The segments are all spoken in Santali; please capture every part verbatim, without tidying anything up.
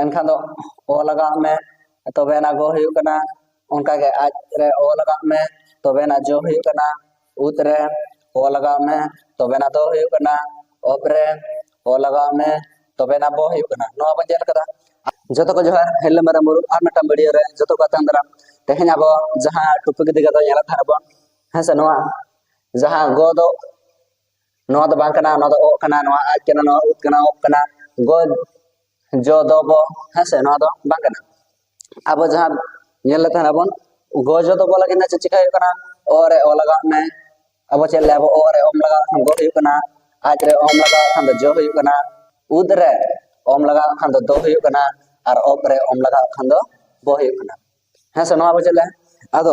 ᱮᱱᱠᱷᱟᱱ ᱫᱚ ᱚ ᱞᱟᱜᱟᱣ ᱢᱮ, ᱛᱚᱵᱮ ᱟᱱᱟᱜ ᱜᱚ ᱦᱩᱭᱩᱜ ᱠᱟᱱᱟ᱾ ᱚᱱᱠᱟᱜᱮ ᱟᱡ ᱨᱮ ᱚ ᱞᱟᱜᱟᱣ ᱢᱮ, ᱛᱚᱵᱮ ᱟᱱᱟᱜ ᱡᱚ ᱦᱩᱭᱩᱜ ᱠᱟᱱᱟ᱾ ᱩᱫ ᱨᱮ ᱚ ᱞᱟᱜᱟᱣ ᱢᱮ, ᱛᱚᱵᱮ ᱟᱱᱟᱜ ᱫᱚ ᱦᱩᱭᱩᱜ ᱠᱟᱱᱟ᱾ ᱚᱵ ᱨᱮ ᱚ ᱞᱟᱜᱟᱣ ᱢᱮ, ᱛᱚᱵᱮ ᱟᱱᱟᱜ ᱵᱚ ᱦᱩᱭᱩᱜ ᱠᱟᱱᱟ᱾ ᱱᱚᱣᱟ ᱵᱚᱱ ᱧᱮᱞ ᱠᱟᱫᱟ᱾ ᱡᱚᱛᱚ ᱠᱚ ᱡᱚᱦᱟᱨ, ᱦᱤᱨᱞᱟᱹ ᱢᱮᱨᱚᱢ ᱵᱩᱨᱩ ᱟᱨ ᱢᱤᱫᱴᱟᱝ ᱵᱷᱤᱰᱤᱭᱳ ᱨᱮ ᱡᱚᱛᱚ ᱠᱚ ᱟᱛᱟᱝ ᱫᱟᱨᱟᱢ᱾ ᱛᱮᱦᱮᱧ ᱟᱵᱚ ᱡᱟᱦᱟᱸ ᱴᱚᱯᱤᱠ ᱤᱫᱤ ᱠᱟᱛᱮ ᱧᱮᱞᱮᱫ ᱛᱟᱦᱮᱸ ᱵᱚᱱ, ᱦᱮᱸ ᱥᱮ, ᱱᱚᱣᱟ ᱡᱟᱦᱟᱸ ᱜᱚ ᱫᱚ, ᱱᱚᱣᱟ ᱫᱚ ᱵᱟᱝ ᱠᱟᱱᱟ, ᱱᱚᱣᱟ ᱫᱚ ᱚ ᱠᱟᱱᱟ, ᱱᱚᱣᱟ ᱟᱡ ᱠᱟᱱᱟ, ᱱᱚᱣᱟ ᱩᱫ ᱠᱟᱱᱟ, ᱚᱵ ᱠᱟᱱᱟ, ᱜᱚ ᱡᱚ ᱫᱚ ᱵᱚ, ᱦᱮᱸ ᱥᱮ, ᱱᱚᱣᱟ ᱫᱚ ᱵᱟᱝ ᱠᱟᱱᱟ᱾ ᱟᱵᱚ ᱡᱟᱦᱟᱸ ᱧᱮᱞ ᱞᱮ ᱛᱟᱦᱮᱱᱟ ᱵᱚᱱ, ᱜᱚ ᱡᱚ ᱫᱚ ᱵᱚ ᱞᱟᱹᱜᱤᱫ ᱪᱮᱫ ᱪᱤᱠᱟᱹ ᱦᱩᱭᱩᱜ ᱠᱟᱱᱟ? ᱚ ᱨᱮ ᱚ ᱞᱟᱜᱟᱣ ᱢᱮ᱾ ᱟᱵᱚ ᱪᱮᱫ ᱞᱮ, ᱟᱵᱚ ᱚ ᱨᱮ ᱚᱢ ᱞᱟᱜᱟᱣ ᱠᱷᱟᱱ ᱜᱚ ᱦᱩᱭᱩᱜ ᱠᱟᱱᱟ, ᱟᱡ ᱨᱮ ᱚᱢ ᱞᱟᱜᱟᱣ ᱠᱷᱟᱱ ᱫᱚ ᱡᱚ ᱦᱩᱭᱩᱜ ᱠᱟᱱᱟ, ᱩᱫ ᱨᱮ ᱚᱢ ᱞᱟᱜᱟᱣ ᱠᱷᱟᱱ ᱫᱚ ᱫᱚ ᱦᱩᱭᱩᱜ ᱠᱟᱱᱟ, ᱟᱨ ᱚᱵ ᱨᱮ ᱚᱢ ᱞᱟᱜᱟᱣ ᱠᱷᱟᱱ ᱫᱚ ᱵᱚ ᱦᱩᱭᱩᱜ ᱠᱟᱱᱟ᱾ ᱦᱮᱸ ᱥᱮ, ᱱᱚᱣᱟ ᱵᱚ ᱪᱮᱫ ᱞᱮ? ᱟᱫᱚ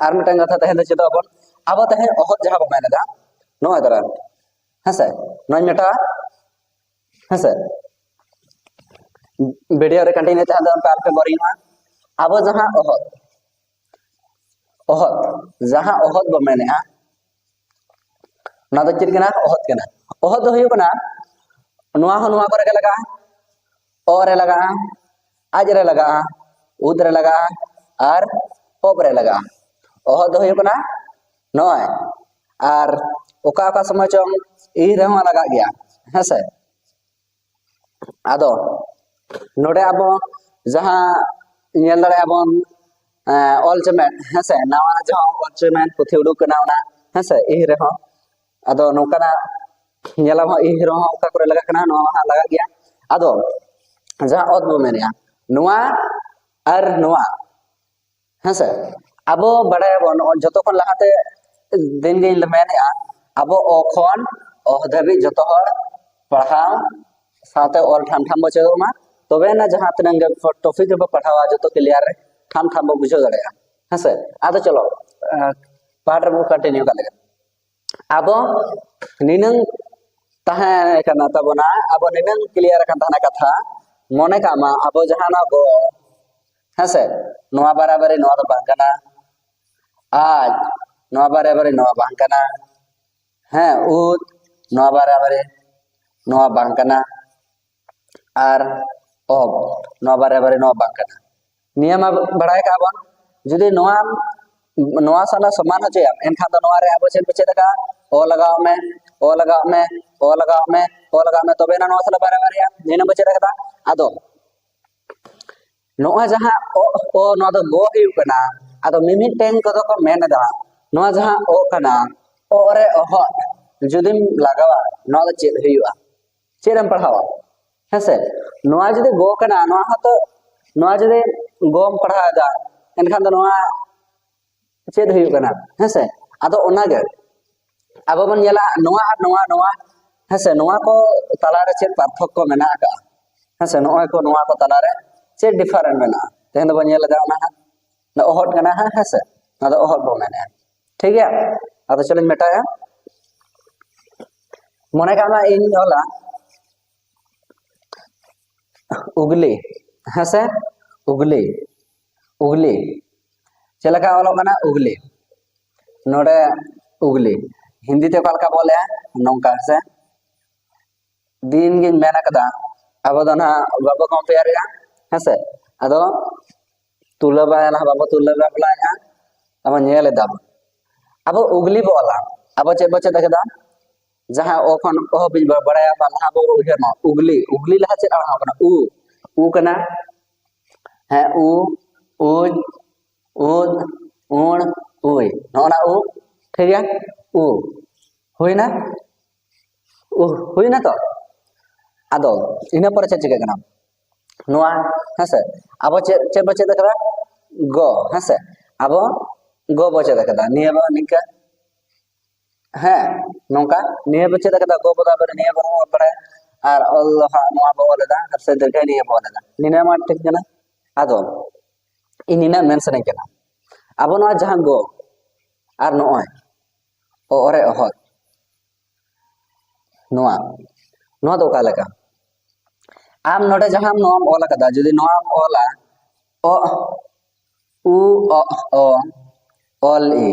ᱟᱨ ᱢᱤᱫᱴᱟᱝ ᱠᱟᱛᱷᱟ ᱛᱟᱦᱮᱸ ᱫᱚ ᱪᱮᱫᱚᱜ ᱟᱵᱚᱱ, ᱟᱵᱚ ᱛᱟᱦᱮᱸ ᱚᱦᱚᱫ ᱡᱟᱦᱟᱸ ᱵᱚ ᱢᱮᱱ ᱮᱫᱟ, ᱱᱚᱜᱼᱚᱭ ᱫᱟᱨᱟ, ᱦᱮᱸ ᱥᱮ, ᱱᱚᱣᱟᱧ ᱢᱮᱴᱟᱣᱟ, ᱦᱮᱸ ᱥᱮ᱾ ᱵᱷᱤᱰᱤᱭᱳ ᱨᱮ ᱠᱚᱱᱴᱤᱱᱤᱭᱩ ᱛᱟᱦᱮᱸ ᱫᱚ ᱚᱱᱠᱟ ᱟᱞᱚᱯᱮ ᱵᱳᱨᱤᱝᱚᱜᱼᱟ᱾ ᱟᱵᱚ ᱡᱟᱦᱟᱸ ᱚᱦᱚᱫ, ᱚᱦᱚᱫ, ᱡᱟᱦᱟᱸ ᱚᱦᱚᱫ ᱵᱚ ᱢᱮᱱᱮᱫᱼᱟ, ᱚᱱᱟ ᱫᱚ ᱪᱮᱫ ᱠᱟᱱᱟ? ᱚᱦᱚᱫ ᱠᱟᱱᱟ᱾ ᱚᱦᱚᱫ ᱫᱚ ᱦᱩᱭᱩᱜ ᱠᱟᱱᱟ, ᱱᱚᱣᱟ ᱦᱚᱸ ᱱᱚᱣᱟ ᱠᱚᱨᱮ ᱜᱮ ᱞᱟᱜᱟᱜᱼᱟ, ᱚ ᱨᱮ ᱞᱟᱜᱟᱜᱼᱟ, ᱟᱡ ᱨᱮ ᱞᱟᱜᱟᱜᱼᱟ, ᱩᱫ ᱨᱮ ᱞᱟᱜᱟᱜᱼᱟ, ᱟᱨ ᱚᱵ ᱨᱮ ᱞᱟᱜᱟᱜᱼᱟ᱾ ᱚᱦᱚᱫ ᱫᱚ ᱦᱩᱭᱩᱜ ᱠᱟᱱᱟ ᱱᱚᱜᱼᱚᱭ, ᱟᱨ ᱚᱠᱟ ᱚᱠᱟ ᱥᱚᱢᱚᱭ ᱪᱚᱝ ᱤ ᱨᱮᱦᱚᱸ ᱞᱟᱜᱟᱜ ᱜᱮᱭᱟ, ᱦᱮᱸ ᱥᱮ᱾ ᱟᱫᱚ ᱱᱚᱰᱮ ᱟᱵᱚ ᱡᱟᱦᱟᱸ ᱧᱮᱞ ᱫᱟᱲᱮᱭᱟᱜᱼᱟ ᱵᱚᱱ, ᱮᱸ, ᱚᱞ ᱪᱮᱢᱮᱫ, ᱦᱮᱸ ᱥᱮ, ᱱᱟᱣᱟ ᱡᱟᱦᱟᱸ ᱚᱞ ᱪᱮᱢᱮᱫ ᱯᱩᱛᱷᱤ ᱩᱰᱩᱠ ᱠᱟᱱᱟ ᱚᱱᱟ, ᱦᱮᱸ ᱥᱮ, ᱤ ᱨᱮᱦᱚᱸ᱾ ᱟᱫᱚ ᱱᱚᱝᱠᱟᱱᱟᱜ ᱧᱮᱞᱟᱵᱚᱱ ᱤ ᱨᱮᱦᱚᱸ ᱚᱠᱟ ᱠᱚᱨᱮ ᱞᱟᱜᱟᱜ ᱠᱟᱱᱟ, ᱱᱚᱣᱟ ᱦᱟᱸᱜ ᱞᱟᱜᱟᱜ ᱜᱮᱭᱟ᱾ ᱟᱫᱚ ᱡᱟᱦᱟᱸ ᱚᱛ ᱵᱚ ᱢᱮᱱᱮᱜᱼᱟ, ᱱᱚᱣᱟ ᱟᱨ ᱱᱚᱣᱟ, ᱦᱮᱸ ᱥᱮ, ᱟᱵᱚ ᱵᱟᱲᱟᱭᱟᱵᱚᱱ ᱱᱚᱜᱼᱚᱭ ᱡᱚᱛᱚ ᱠᱷᱚᱱ ᱞᱟᱦᱟᱛᱮ ᱫᱤᱱ ᱜᱤᱧ ᱢᱮᱱᱮᱜᱼᱟ, ᱟᱵᱚ ᱚ ᱠᱷᱚᱱ ᱚᱦ ᱫᱷᱟᱹᱵᱤᱡ ᱡᱚᱛᱚ ᱦᱚᱲ ᱯᱟᱲᱦᱟᱣ ᱥᱟᱶᱛᱮ ᱚᱞ ᱴᱷᱟᱢ ᱴᱷᱟᱢ ᱵᱚ ᱪᱮᱫᱚᱜ ᱢᱟ, ᱛᱚᱵᱮ ᱟᱱᱟᱜ ᱡᱟᱦᱟᱸ ᱛᱤᱱᱟᱹᱜ ᱜᱮ ᱴᱚᱯᱤᱠ ᱨᱮᱵᱚ ᱯᱟᱲᱦᱟᱣᱟ ᱡᱚᱛᱚ ᱠᱞᱤᱭᱟᱨ ᱨᱮ ᱴᱷᱟᱢ ᱴᱷᱟᱢ ᱵᱚ ᱵᱩᱡᱷᱟᱹᱣ ᱫᱟᱲᱮᱭᱟᱜᱼᱟ, ᱦᱮᱸ ᱥᱮ᱾ ᱟᱫᱚ ᱪᱚᱞᱚ, ᱯᱟᱴ ᱨᱮᱵᱚ ᱠᱚᱱᱴᱤᱱᱤᱭᱩ ᱠᱟᱜ ᱞᱮᱜᱮ᱾ ᱟᱵᱚ ᱱᱤᱱᱟᱹᱝ ᱛᱟᱦᱮᱸ ᱠᱟᱱᱟ ᱛᱟᱵᱚᱱᱟ, ᱟᱵᱚ ᱱᱤᱱᱟᱹᱝ ᱠᱞᱤᱭᱟᱨ ᱟᱠᱟᱱ ᱛᱟᱦᱮᱱᱟ ᱠᱟᱛᱷᱟ, ᱢᱚᱱᱮ ᱠᱟᱜ ᱢᱟ ᱟᱵᱚ ᱡᱟᱦᱟᱸ ᱱᱚᱣᱟ ᱵᱚ, ᱦᱮᱸ ᱥᱮ, ᱱᱚᱣᱟ ᱵᱟᱨᱟᱵᱟᱨᱤ ᱱᱚᱣᱟ ᱫᱚ ᱵᱟᱝ ᱠᱟᱱᱟ, ᱟᱡ, ᱱᱚᱣᱟ ᱵᱟᱨᱟᱵᱟᱨᱤ ᱱᱚᱣᱟ ᱵᱟᱝ ᱠᱟᱱᱟ, ᱦᱮᱸ, ᱩᱫ, ᱱᱚᱣᱟ ᱵᱟᱨᱟᱵᱟᱨᱤ ᱱᱚᱣᱟ ᱵᱟᱝ ᱠᱟᱱᱟ, ᱟᱨ ᱚᱵ, ᱱᱚᱣᱟ ᱵᱟᱨᱭᱟ ᱵᱟᱨᱭᱟ ᱱᱚᱣᱟ ᱵᱟᱝ ᱠᱟᱱᱟ᱾ ᱱᱤᱭᱟᱹ ᱢᱟ ᱵᱟᱲᱟᱭ ᱠᱟᱜᱼᱟ ᱵᱚᱱ, ᱡᱩᱫᱤ ᱱᱚᱣᱟ ᱱᱚᱣᱟ ᱥᱟᱞᱟᱜ ᱥᱚᱢᱟᱱ ᱦᱚᱪᱚᱭᱟᱢ, ᱮᱱᱠᱷᱟᱱ ᱫᱚ ᱱᱚᱣᱟ ᱨᱮ ᱟᱵᱚ ᱪᱮᱫ ᱵᱚ ᱪᱮᱫ ᱟᱠᱟᱫᱼᱟ? ᱚ ᱞᱟᱜᱟᱣ ᱢᱮ, ᱚ ᱞᱟᱜᱟᱣ ᱢᱮ, ᱚ ᱞᱟᱜᱟᱣ ᱢᱮ, ᱚ ᱞᱟᱜᱟᱣ ᱢᱮ, ᱛᱚᱵᱮ ᱮᱱᱟ ᱱᱚᱣᱟ ᱥᱟᱞᱟᱜ ᱵᱟᱨᱭᱟ ᱵᱟᱨᱭᱟ ᱱᱤᱭᱟᱹ ᱵᱚ ᱪᱮᱫ ᱟᱠᱟᱫᱟ᱾ ᱟᱫᱚ ᱱᱚᱜᱼᱚᱭ ᱡᱟᱦᱟᱸ ᱚ, ᱚ, ᱱᱚᱣᱟ ᱫᱚ ᱜᱚ ᱦᱩᱭᱩᱜ ᱠᱟᱱᱟ᱾ ᱟᱫᱚ ᱢᱤᱢᱤᱫᱴᱮᱱ ᱠᱚᱫᱚ ᱠᱚ ᱢᱮᱱ ᱮᱫᱟ, ᱱᱚᱣᱟ ᱡᱟᱦᱟᱸ ᱚ ᱠᱟᱱᱟ, ᱚ ᱨᱮ ᱚᱦᱚᱫ ᱡᱩᱫᱤᱢ ᱞᱟᱜᱟᱣᱟ, ᱱᱚᱣᱟ ᱫᱚ ᱪᱮᱫ ᱦᱩᱭᱩᱜᱼᱟ? ᱪᱮᱫ ᱮᱢ ᱯᱟᱲᱦᱟᱣᱟ? ᱦᱮᱸᱥᱮ, ᱱᱚᱣᱟ ᱡᱩᱫᱤ ᱜᱚ ᱠᱟᱱᱟ, ᱱᱚᱣᱟ ᱦᱚᱸᱛᱚ, ᱱᱚᱣᱟ ᱡᱩᱫᱤ ᱜᱚᱢ ᱯᱟᱲᱦᱟᱣ ᱮᱫᱟ, ᱮᱱᱠᱷᱟᱱ ᱫᱚ ᱱᱚᱣᱟ ᱪᱮᱫ ᱦᱩᱭᱩᱜ ᱠᱟᱱᱟ? ᱦᱮᱸᱥᱮ, ᱟᱫᱚ ᱚᱱᱟᱜᱮ ᱟᱵᱚ ᱵᱚᱱ ᱧᱮᱞᱟ, ᱱᱚᱣᱟ ᱟᱨ ᱱᱚᱣᱟ, ᱱᱚᱣᱟ, ᱦᱮᱸᱥᱮ, ᱱᱚᱣᱟ ᱠᱚ ᱛᱟᱞᱟᱨᱮ ᱪᱮᱫ ᱯᱟᱨᱛᱷᱚᱠᱠᱚ ᱢᱮᱱᱟᱜ ᱟᱠᱟᱫᱼᱟ? ᱦᱮᱸᱥᱮ, ᱱᱚᱜᱼᱚᱭ ᱠᱚ, ᱱᱚᱣᱟ ᱠᱚ ᱛᱟᱞᱟᱨᱮ ᱪᱮᱫ ᱰᱤᱯᱷᱟᱨᱮᱱᱴ ᱢᱮᱱᱟᱜᱼᱟ? ᱛᱮᱦᱮᱧ ᱫᱚᱵᱚᱱ ᱧᱮᱞ ᱮᱫᱟ ᱚᱱᱟ ᱦᱟᱸᱜ, ᱚᱦᱚᱫ ᱠᱟᱱᱟ ᱦᱟᱸᱜ, ᱦᱮᱸᱥᱮ, ᱱᱚᱣᱟ ᱫᱚ ᱚᱦᱚᱫ ᱵᱚᱱ ᱢᱮᱱᱮᱫᱼᱟ᱾ ᱴᱷᱤᱠ ᱜᱮᱭᱟ, ᱟᱫᱚ ᱪᱚᱞᱚᱧ ᱢᱮᱴᱟᱭᱟ᱾ ᱢᱚᱱᱮ ᱠᱟᱜ ᱢᱮ ᱤᱧ ᱚᱞᱟ ᱩᱜᱽᱞᱤ, ᱦᱮᱸᱥᱮ, ᱩᱜᱽᱞᱤ, ᱩᱜᱽᱞᱤ᱾ ᱪᱮᱫ ᱞᱮᱠᱟ ᱚᱞᱚᱜ ᱠᱟᱱᱟ? ᱩᱜᱽᱞᱤ᱾ ᱱᱚᱰᱮ ᱩᱜᱽᱞᱤ᱾ ᱦᱤᱱᱫᱤ ᱛᱮ ᱚᱠᱟ ᱞᱮᱠᱟ ᱵᱚ ᱚᱞᱮᱜᱼᱟ? ᱱᱚᱝᱠᱟ, ᱦᱮᱸᱥᱮ᱾ ᱫᱤᱱ ᱜᱤᱧ ᱢᱮᱱ ᱟᱠᱟᱫᱟ, ᱟᱵᱚ ᱫᱚ ᱱᱟᱦᱟᱜ ᱵᱟᱵᱚ ᱠᱚᱢᱯᱮᱭᱟᱨᱮᱜᱼᱟ, ᱦᱮᱸᱥᱮ᱾ ᱟᱫᱚ ᱛᱩᱞᱟᱹᱵᱟ ᱱᱟᱦᱟᱜ ᱵᱟᱵᱚ ᱛᱩᱞᱟᱹᱵᱟ ᱵᱟᱞᱟᱭᱮᱜᱼᱟ, ᱟᱵᱚ ᱧᱮᱞ ᱮᱫᱟ ᱵᱚ᱾ ᱟᱵᱚ ᱩᱜᱽᱞᱤ ᱵᱚ ᱚᱞᱟ᱾ ᱟᱵᱚ ᱪᱮᱫ ᱵᱚ ᱪᱮᱫ ᱟᱠᱟᱫᱟ? ᱡᱟᱦᱟᱸ ᱚ ᱠᱷᱚᱱ ᱚ ᱦᱟᱹᱵᱤᱡ ᱵᱚ ᱵᱟᱲᱟᱭᱟ, ᱵᱟ ᱞᱟᱦᱟ ᱵᱚ ᱩᱭᱦᱟᱹᱨ ᱢᱟ᱾ ᱩᱜᱽᱞᱤ, ᱩᱜᱽᱞᱤ ᱞᱟᱦᱟ ᱪᱮᱫ ᱟᱲᱟᱝ ᱠᱟᱱᱟ? ᱩ, ᱩ ᱠᱟᱱᱟ᱾ ᱦᱮᱸ, ᱩ, ᱩᱡ, ᱩᱫ, ᱩᱬ, ᱩᱭ᱾ ᱱᱚᱜᱼᱚ ᱱᱟ ᱩ, ᱴᱷᱤᱠ ᱜᱮᱭᱟ? ᱩ᱾ ᱦᱩᱭᱱᱟ? ᱩ, ᱦᱩᱭᱱᱟ ᱛᱚ? ᱟᱫᱚ ᱤᱱᱟᱹ ᱯᱚᱨᱮ ᱪᱮᱫ ᱪᱤᱠᱟᱹᱜ ᱠᱟᱱᱟ? ᱱᱚᱣᱟ, ᱦᱮᱸᱥᱮ? ᱟᱵᱚ ᱪᱮᱫ, ᱪᱮᱫ ᱵᱚ ᱪᱮᱫ ᱟᱠᱟᱫᱟ? ᱜᱚ, ᱦᱮᱸᱥᱮ? ᱟᱵᱚ ᱜᱚ ᱵᱚ ᱪᱮᱫ ᱟᱠᱟᱫᱟ᱾ ᱱᱤᱭᱟᱹ ᱵᱚ ᱱᱤᱝᱠᱟᱹ, ᱦᱮᱸ, ᱱᱚᱝᱠᱟ ᱱᱤᱭᱟᱹ ᱵᱚ ᱪᱮᱫ ᱟᱠᱟᱫᱟ, ᱜᱚ ᱵᱚ ᱫᱚ ᱟᱵᱚ ᱱᱤᱭᱟᱹ ᱵᱚ ᱚᱞ ᱵᱟᱲᱟᱭᱟ᱾ ᱟᱨ ᱚᱞ ᱫᱚ ᱦᱟᱸᱜ ᱱᱚᱣᱟ ᱵᱚ ᱚᱞ ᱮᱫᱟ, ᱦᱨᱚᱥᱣ ᱫᱤᱨᱜᱷᱚᱭ ᱱᱤᱭᱟᱹ ᱵᱚ ᱚᱞ ᱮᱫᱟ᱾ ᱱᱤᱱᱟᱹ ᱢᱟ ᱴᱷᱤᱠ ᱠᱟᱱᱟ᱾ ᱟᱫᱚ ᱤᱧ ᱱᱤᱱᱟᱹᱜ ᱢᱮᱱ ᱥᱟᱱᱟᱧ ᱠᱟᱱᱟ, ᱟᱵᱚ ᱱᱚᱣᱟ ᱡᱟᱦᱟᱸ ᱜᱚ ᱟᱨ ᱱᱚᱜᱼᱚᱭ ᱚ ᱨᱮ ᱚᱦᱚᱫ, ᱱᱚᱣᱟ, ᱱᱚᱣᱟ ᱫᱚ ᱚᱠᱟ ᱞᱮᱠᱟ? ᱟᱢ ᱱᱚᱰᱮ ᱡᱟᱦᱟᱸ ᱱᱚᱣᱟᱢ ᱚᱞ ᱟᱠᱟᱫᱟ, ᱡᱩᱫᱤ ᱱᱚᱣᱟᱢ ᱚᱞᱟ, ᱚ, ᱩ, ᱚ, ᱚ, ᱚᱞ, ᱤ,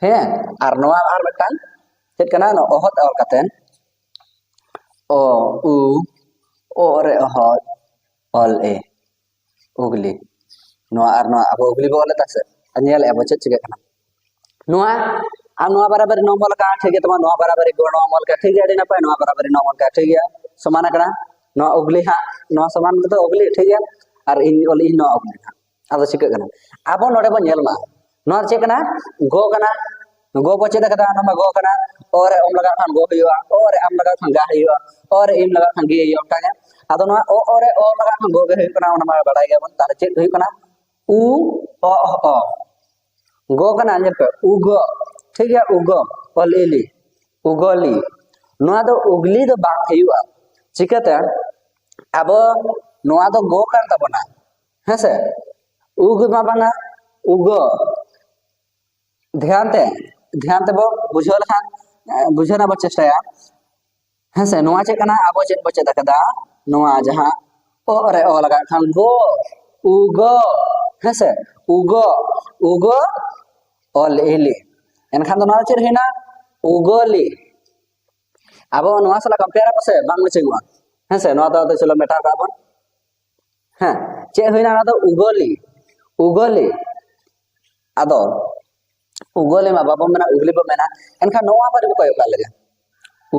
ᱦᱮᱸ, ᱟᱨ ᱱᱚᱣᱟ ᱟᱨ ᱢᱤᱫᱴᱟᱝ ᱪᱮᱫ ᱠᱟᱱᱟ? ᱱᱚᱣᱟ ᱚᱦᱚᱫ ᱚᱞ ᱠᱟᱛᱮ, ᱚ, ᱩ, ᱚ ᱨᱮ ᱚᱦᱚᱫ, ᱚᱞ ᱮ, ᱩᱜᱽᱞᱤ᱾ ᱱᱚᱣᱟ ᱟᱨ ᱱᱚᱣᱟ ᱟᱵᱚ ᱩᱜᱽᱞᱤ ᱵᱚ ᱚᱞ ᱮᱫᱟ ᱥᱮ? ᱟᱨ ᱧᱮᱞᱮᱫᱼᱟ ᱵᱚ ᱪᱮᱫ ᱪᱤᱠᱟᱹᱜ ᱠᱟᱱᱟ᱾ ᱱᱚᱣᱟ ᱟᱢ ᱱᱚᱣᱟ ᱵᱟᱨᱟᱵᱟᱨᱤ ᱱᱚᱣᱟᱢ ᱚᱞ ᱠᱟᱜᱼᱟ, ᱴᱷᱤᱠ ᱜᱮᱭᱟ᱾ ᱛᱚᱵᱮ ᱱᱚᱣᱟ ᱵᱟᱨᱟᱵᱟᱨᱤ ᱜᱚ ᱱᱚᱣᱟᱢ ᱚᱞ ᱠᱟᱜᱼᱟ, ᱴᱷᱤᱠ ᱜᱮᱭᱟ, ᱟᱹᱰᱤ ᱱᱟᱯᱟᱭ᱾ ᱱᱚᱣᱟ ᱵᱟᱨᱟᱵᱟᱨᱤ ᱱᱚᱣᱟᱢ ᱚᱞ ᱠᱟᱜᱼᱟ, ᱴᱷᱤᱠ ᱜᱮᱭᱟ, ᱥᱚᱢᱟᱱ ᱟᱠᱟᱱᱟ᱾ ᱱᱚᱣᱟ ᱩᱜᱽᱞᱤ ᱦᱟᱸᱜ, ᱱᱚᱣᱟ ᱥᱚᱢᱟᱱ ᱠᱟᱛᱮ ᱩᱜᱽᱞᱤ, ᱴᱷᱤᱠ ᱜᱮᱭᱟ, ᱟᱨ ᱤᱧ ᱚᱞ ᱤᱧ ᱱᱚᱣᱟ ᱩᱜᱽᱞᱤ ᱦᱟᱸᱜ᱾ ᱟᱫᱚ ᱪᱤᱠᱟᱹᱜ ᱠᱟᱱᱟ? ᱟᱵᱚ ᱱᱚᱰᱮ ᱵᱚᱱ ᱧᱮᱞ ᱢᱟ, ᱱᱚᱣᱟ ᱫᱚ ᱪᱮᱫ ᱠᱟᱱᱟ? ᱜᱚ ᱠᱟᱱᱟ᱾ ᱜᱚ ᱵᱚ ᱪᱮᱫ ᱟᱠᱟᱫᱟ? ᱱᱚᱣᱟ ᱢᱟ ᱜᱚ ᱠᱟᱱᱟ᱾ ᱚ ᱨᱮ ᱚᱢ ᱞᱟᱜᱟᱣ ᱠᱷᱟᱱ ᱜᱚ ᱦᱩᱭᱩᱜᱼᱟ, ᱚ ᱨᱮ ᱟᱢ ᱞᱟᱜᱟᱣ ᱠᱷᱟᱱ ᱜᱟ ᱦᱩᱭᱩᱜᱼᱟ, ᱚ ᱨᱮ ᱤᱢ ᱞᱟᱜᱟᱣ ᱠᱷᱟᱱ ᱜᱮ ᱦᱩᱭᱩᱜᱼᱟ, ᱚᱱᱠᱟ ᱜᱮ᱾ ᱟᱫᱚ ᱱᱚᱣᱟ ᱚ, ᱚ ᱨᱮ ᱚ ᱞᱟᱜᱟᱣ ᱠᱷᱟᱱ ᱜᱚ ᱜᱮ ᱦᱩᱭᱩᱜ ᱠᱟᱱᱟ, ᱚᱱᱟ ᱢᱟ ᱵᱟᱲᱟᱭ ᱜᱮᱭᱟᱵᱚᱱ᱾ ᱛᱟᱦᱞᱮ ᱪᱮᱫ ᱦᱩᱭᱩᱜ ᱠᱟᱱᱟ? ᱩ ᱚ ᱚ᱾ ᱜᱚ ᱠᱟᱱᱟ, ᱧᱮᱞ ᱯᱮ, ᱩᱜᱚ᱾ ᱴᱷᱤᱠ ᱜᱮᱭᱟ, ᱩᱜᱚ, ᱚᱞ ᱤᱞᱤ, ᱩᱜᱚᱞᱤ᱾ ᱱᱚᱣᱟ ᱫᱚ ᱩᱜᱽᱞᱤ ᱫᱚ ᱵᱟᱝ ᱦᱩᱭᱩᱜᱼᱟ᱾ ᱪᱤᱠᱟᱹᱛᱮ? ᱟᱵᱚ ᱱᱚᱣᱟ ᱫᱚ ᱜᱚ ᱠᱟᱱ ᱛᱟᱵᱚᱱᱟ, ᱦᱮᱸ ᱥᱮ? ᱩᱜᱽ ᱢᱟ ᱵᱟᱝᱟ, ᱩᱜᱚ᱾ ᱫᱷᱮᱭᱟᱱ ᱛᱮ, ᱫᱷᱮᱭᱟᱱ ᱛᱮᱵᱚ ᱵᱩᱡᱷᱟᱹᱣ ᱞᱮᱠᱷᱟᱱ, ᱮ, ᱵᱩᱡᱷᱟᱹᱣ ᱨᱮᱱᱟᱜ ᱵᱚ ᱪᱮᱥᱴᱟᱭᱟ᱾ ᱦᱮᱸ ᱥᱮ, ᱱᱚᱣᱟ ᱪᱮᱫ ᱠᱟᱱᱟ? ᱟᱵᱚ ᱪᱮᱫ ᱵᱚ ᱪᱮᱫ ᱟᱠᱟᱫᱟ? ᱱᱚᱣᱟ ᱡᱟᱦᱟᱸ ᱚ ᱨᱮ ᱚ ᱞᱟᱜᱟᱜ ᱠᱷᱟᱱ ᱜᱚ, ᱩᱜᱚ, ᱦᱮᱸ ᱥᱮ, ᱩᱜᱚ, ᱩᱜᱚ, ᱚᱞ ᱤᱞᱤ᱾ ᱮᱱᱠᱷᱟᱱ ᱫᱚ ᱱᱚᱣᱟ ᱫᱚ ᱪᱮᱫ ᱦᱩᱭᱱᱟ? ᱩᱜᱚᱞᱤ᱾ ᱟᱵᱚ ᱱᱚᱣᱟ ᱥᱟᱞᱟᱜ compare ᱟᱵᱚ ᱥᱮ ᱵᱟᱝ ᱢᱟᱹᱪᱷᱟᱹᱜᱚᱜᱼᱟ? ᱦᱮᱸ ᱥᱮ, ᱱᱚᱣᱟ ᱫᱚ ᱟᱫᱚ ᱪᱚᱞᱚ ᱢᱮᱴᱟᱣ ᱠᱟᱜ ᱵᱚᱱ᱾ ᱦᱮᱸ, ᱪᱮᱫ ᱦᱩᱭᱱᱟ? ᱚᱱᱟ ᱫᱚ ᱩᱜᱚᱞᱤ, ᱩᱜᱚᱞᱤ᱾ ᱟᱫᱚ ᱩᱜᱚᱞᱤ ᱢᱟ ᱵᱟᱵᱚᱱ ᱢᱮᱱᱟ, ᱩᱜᱽᱞᱤ ᱵᱚ ᱢᱮᱱᱟ᱾ ᱮᱱᱠᱷᱟᱱ ᱱᱚᱣᱟ ᱵᱟᱨᱮ ᱵᱚ ᱠᱚᱭᱚᱜ ᱠᱟᱜ ᱞᱮᱜᱮ᱾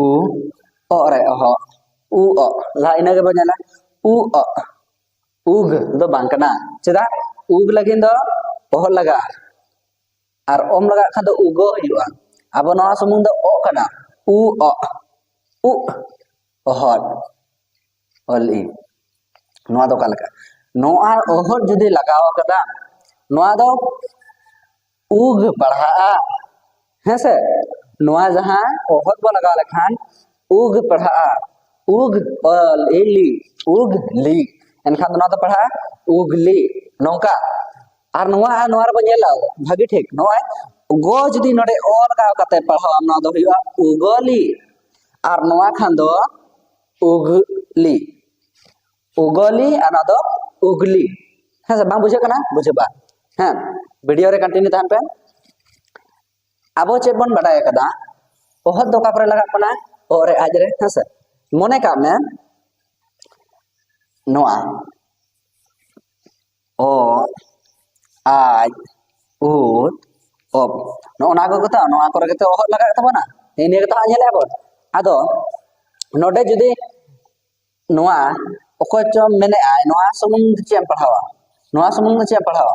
ᱩ, ᱚ ᱨᱮ ᱚᱦᱚ, ᱩ ᱚ᱾ ᱞᱟᱦᱟ ᱤᱱᱟᱹ ᱜᱮᱵᱚ ᱧᱮᱞᱟ, ᱩ ᱚ᱾ ᱩᱜᱽ ᱫᱚ ᱵᱟᱝ ᱠᱟᱱᱟ᱾ ᱪᱮᱫᱟᱜ? ᱩᱜᱽ ᱞᱟᱹᱜᱤᱫ ᱫᱚ ᱚᱦᱚᱫ ᱞᱟᱜᱟᱜᱼᱟ᱾ ᱟᱨ ᱚᱢ ᱞᱟᱜᱟᱜ ᱠᱷᱟᱱ ᱫᱚ ᱩᱜᱚ ᱦᱩᱭᱩᱜᱼᱟ᱾ ᱟᱵᱚ ᱱᱚᱣᱟ ᱥᱩᱢᱩᱝ ᱫᱚ ᱚ ᱠᱟᱱᱟ᱾ ᱩ ᱚ, ᱩᱜ, ᱚᱦᱚᱫ, ᱚᱞ ᱤ᱾ ᱱᱚᱣᱟ ᱫᱚ ᱚᱠᱟ ᱞᱮᱠᱟ? ᱱᱚᱣᱟ ᱚᱦᱚᱫ ᱡᱩᱫᱤ ᱞᱟᱜᱟᱣ ᱟᱠᱟᱫᱟ, ᱱᱚᱣᱟ ᱫᱚ ᱩᱜᱽ ᱯᱟᱲᱦᱟᱜᱼᱟ᱾ ᱦᱮᱸ ᱥᱮ? ᱱᱚᱣᱟ ᱡᱟᱦᱟᱸ ᱚᱦᱚᱫ ᱵᱚ ᱞᱟᱜᱟᱣ ᱞᱮᱠᱷᱟᱱ ᱩᱜᱽ ᱯᱟᱲᱦᱟᱜᱼᱟ᱾ ᱩᱜᱽ, ᱚᱞ ᱤ ᱞᱤ, ᱩᱜᱽᱞᱤ᱾ ᱮᱱᱠᱷᱟᱱ ᱫᱚ ᱱᱚᱣᱟ ᱫᱚ ᱯᱟᱲᱦᱟᱜᱼᱟ ᱩᱜᱽᱞᱤ᱾ ᱱᱚᱝᱠᱟ᱾ ᱟᱨ ᱱᱚᱣᱟ, ᱟᱨ ᱱᱚᱣᱟ ᱨᱮᱵᱚᱱ ᱧᱮᱞᱟ ᱵᱷᱟᱹᱜᱤ ᱴᱷᱤᱠ, ᱱᱚᱜᱼᱚᱭ ᱜᱚ ᱡᱩᱫᱤ ᱱᱚᱰᱮ ᱚ ᱞᱟᱜᱟᱣ ᱠᱟᱛᱮ ᱯᱟᱲᱦᱟᱣ ᱟᱢ, ᱱᱚᱣᱟ ᱫᱚ ᱦᱩᱭᱩᱜᱼᱟ ᱩᱜᱚᱞᱤ᱾ ᱟᱨ ᱱᱚᱣᱟ ᱠᱷᱟᱱ ᱫᱚ ᱩᱜᱽᱞᱤ᱾ ᱩᱜᱚᱞᱤ ᱟᱨ ᱱᱚᱣᱟ ᱫᱚ ᱩᱜᱽᱞᱤ᱾ ᱦᱮᱸ ᱥᱮ ᱵᱟᱝ ᱵᱩᱡᱷᱟᱹᱜ ᱠᱟᱱᱟ? ᱵᱩᱡᱷᱟᱹᱜᱼᱟ᱾ ᱦᱮᱸ, video ᱨᱮ continue ᱛᱟᱦᱮᱱ ᱯᱮ᱾ ᱟᱵᱚ ᱪᱮᱫ ᱵᱚᱱ ᱵᱟᱰᱟᱭ ᱟᱠᱟᱫᱟ? ᱚᱦᱚᱫ ᱫᱚ ᱚᱠᱟ ᱠᱚᱨᱮ ᱞᱟᱜᱟᱜ ᱠᱟᱱᱟ? ᱚ ᱨᱮ, ᱟᱡ ᱨᱮ, ᱦᱮᱸ ᱥᱮ? ᱢᱚᱱᱮ ᱠᱟᱜ ᱢᱮ, ᱱᱚᱣᱟ ᱚ, ᱟᱡ, ᱩᱫ, ᱚᱵ, ᱱᱚᱜᱼᱚ ᱱᱚᱣᱟ ᱠᱚᱜᱮ ᱛᱚ, ᱱᱚᱣᱟ ᱠᱚᱨᱮ ᱜᱮᱛᱚ ᱚᱦᱚᱫ ᱞᱟᱜᱟᱜ ᱛᱟᱵᱚᱱᱟ᱾ ᱱᱮᱜᱼᱮ ᱱᱤᱭᱟᱹ ᱜᱮᱛᱚ ᱦᱟᱸᱜ ᱧᱮᱞᱮᱫᱼᱟ ᱵᱚᱱ᱾ ᱟᱫᱚ ᱱᱚᱰᱮ ᱡᱩᱫᱤ ᱱᱚᱣᱟ ᱚᱠᱚᱭ ᱪᱚ ᱢᱮᱱᱮᱫᱼᱟᱭ, ᱱᱚᱣᱟ ᱥᱩᱢᱩᱝ ᱫᱚ ᱪᱮᱫ ᱮᱢ ᱯᱟᱲᱦᱟᱣᱟ? ᱱᱚᱣᱟ ᱥᱩᱢᱩᱝ ᱫᱚ ᱪᱮᱫ ᱮᱢ ᱯᱟᱲᱦᱟᱣᱟ?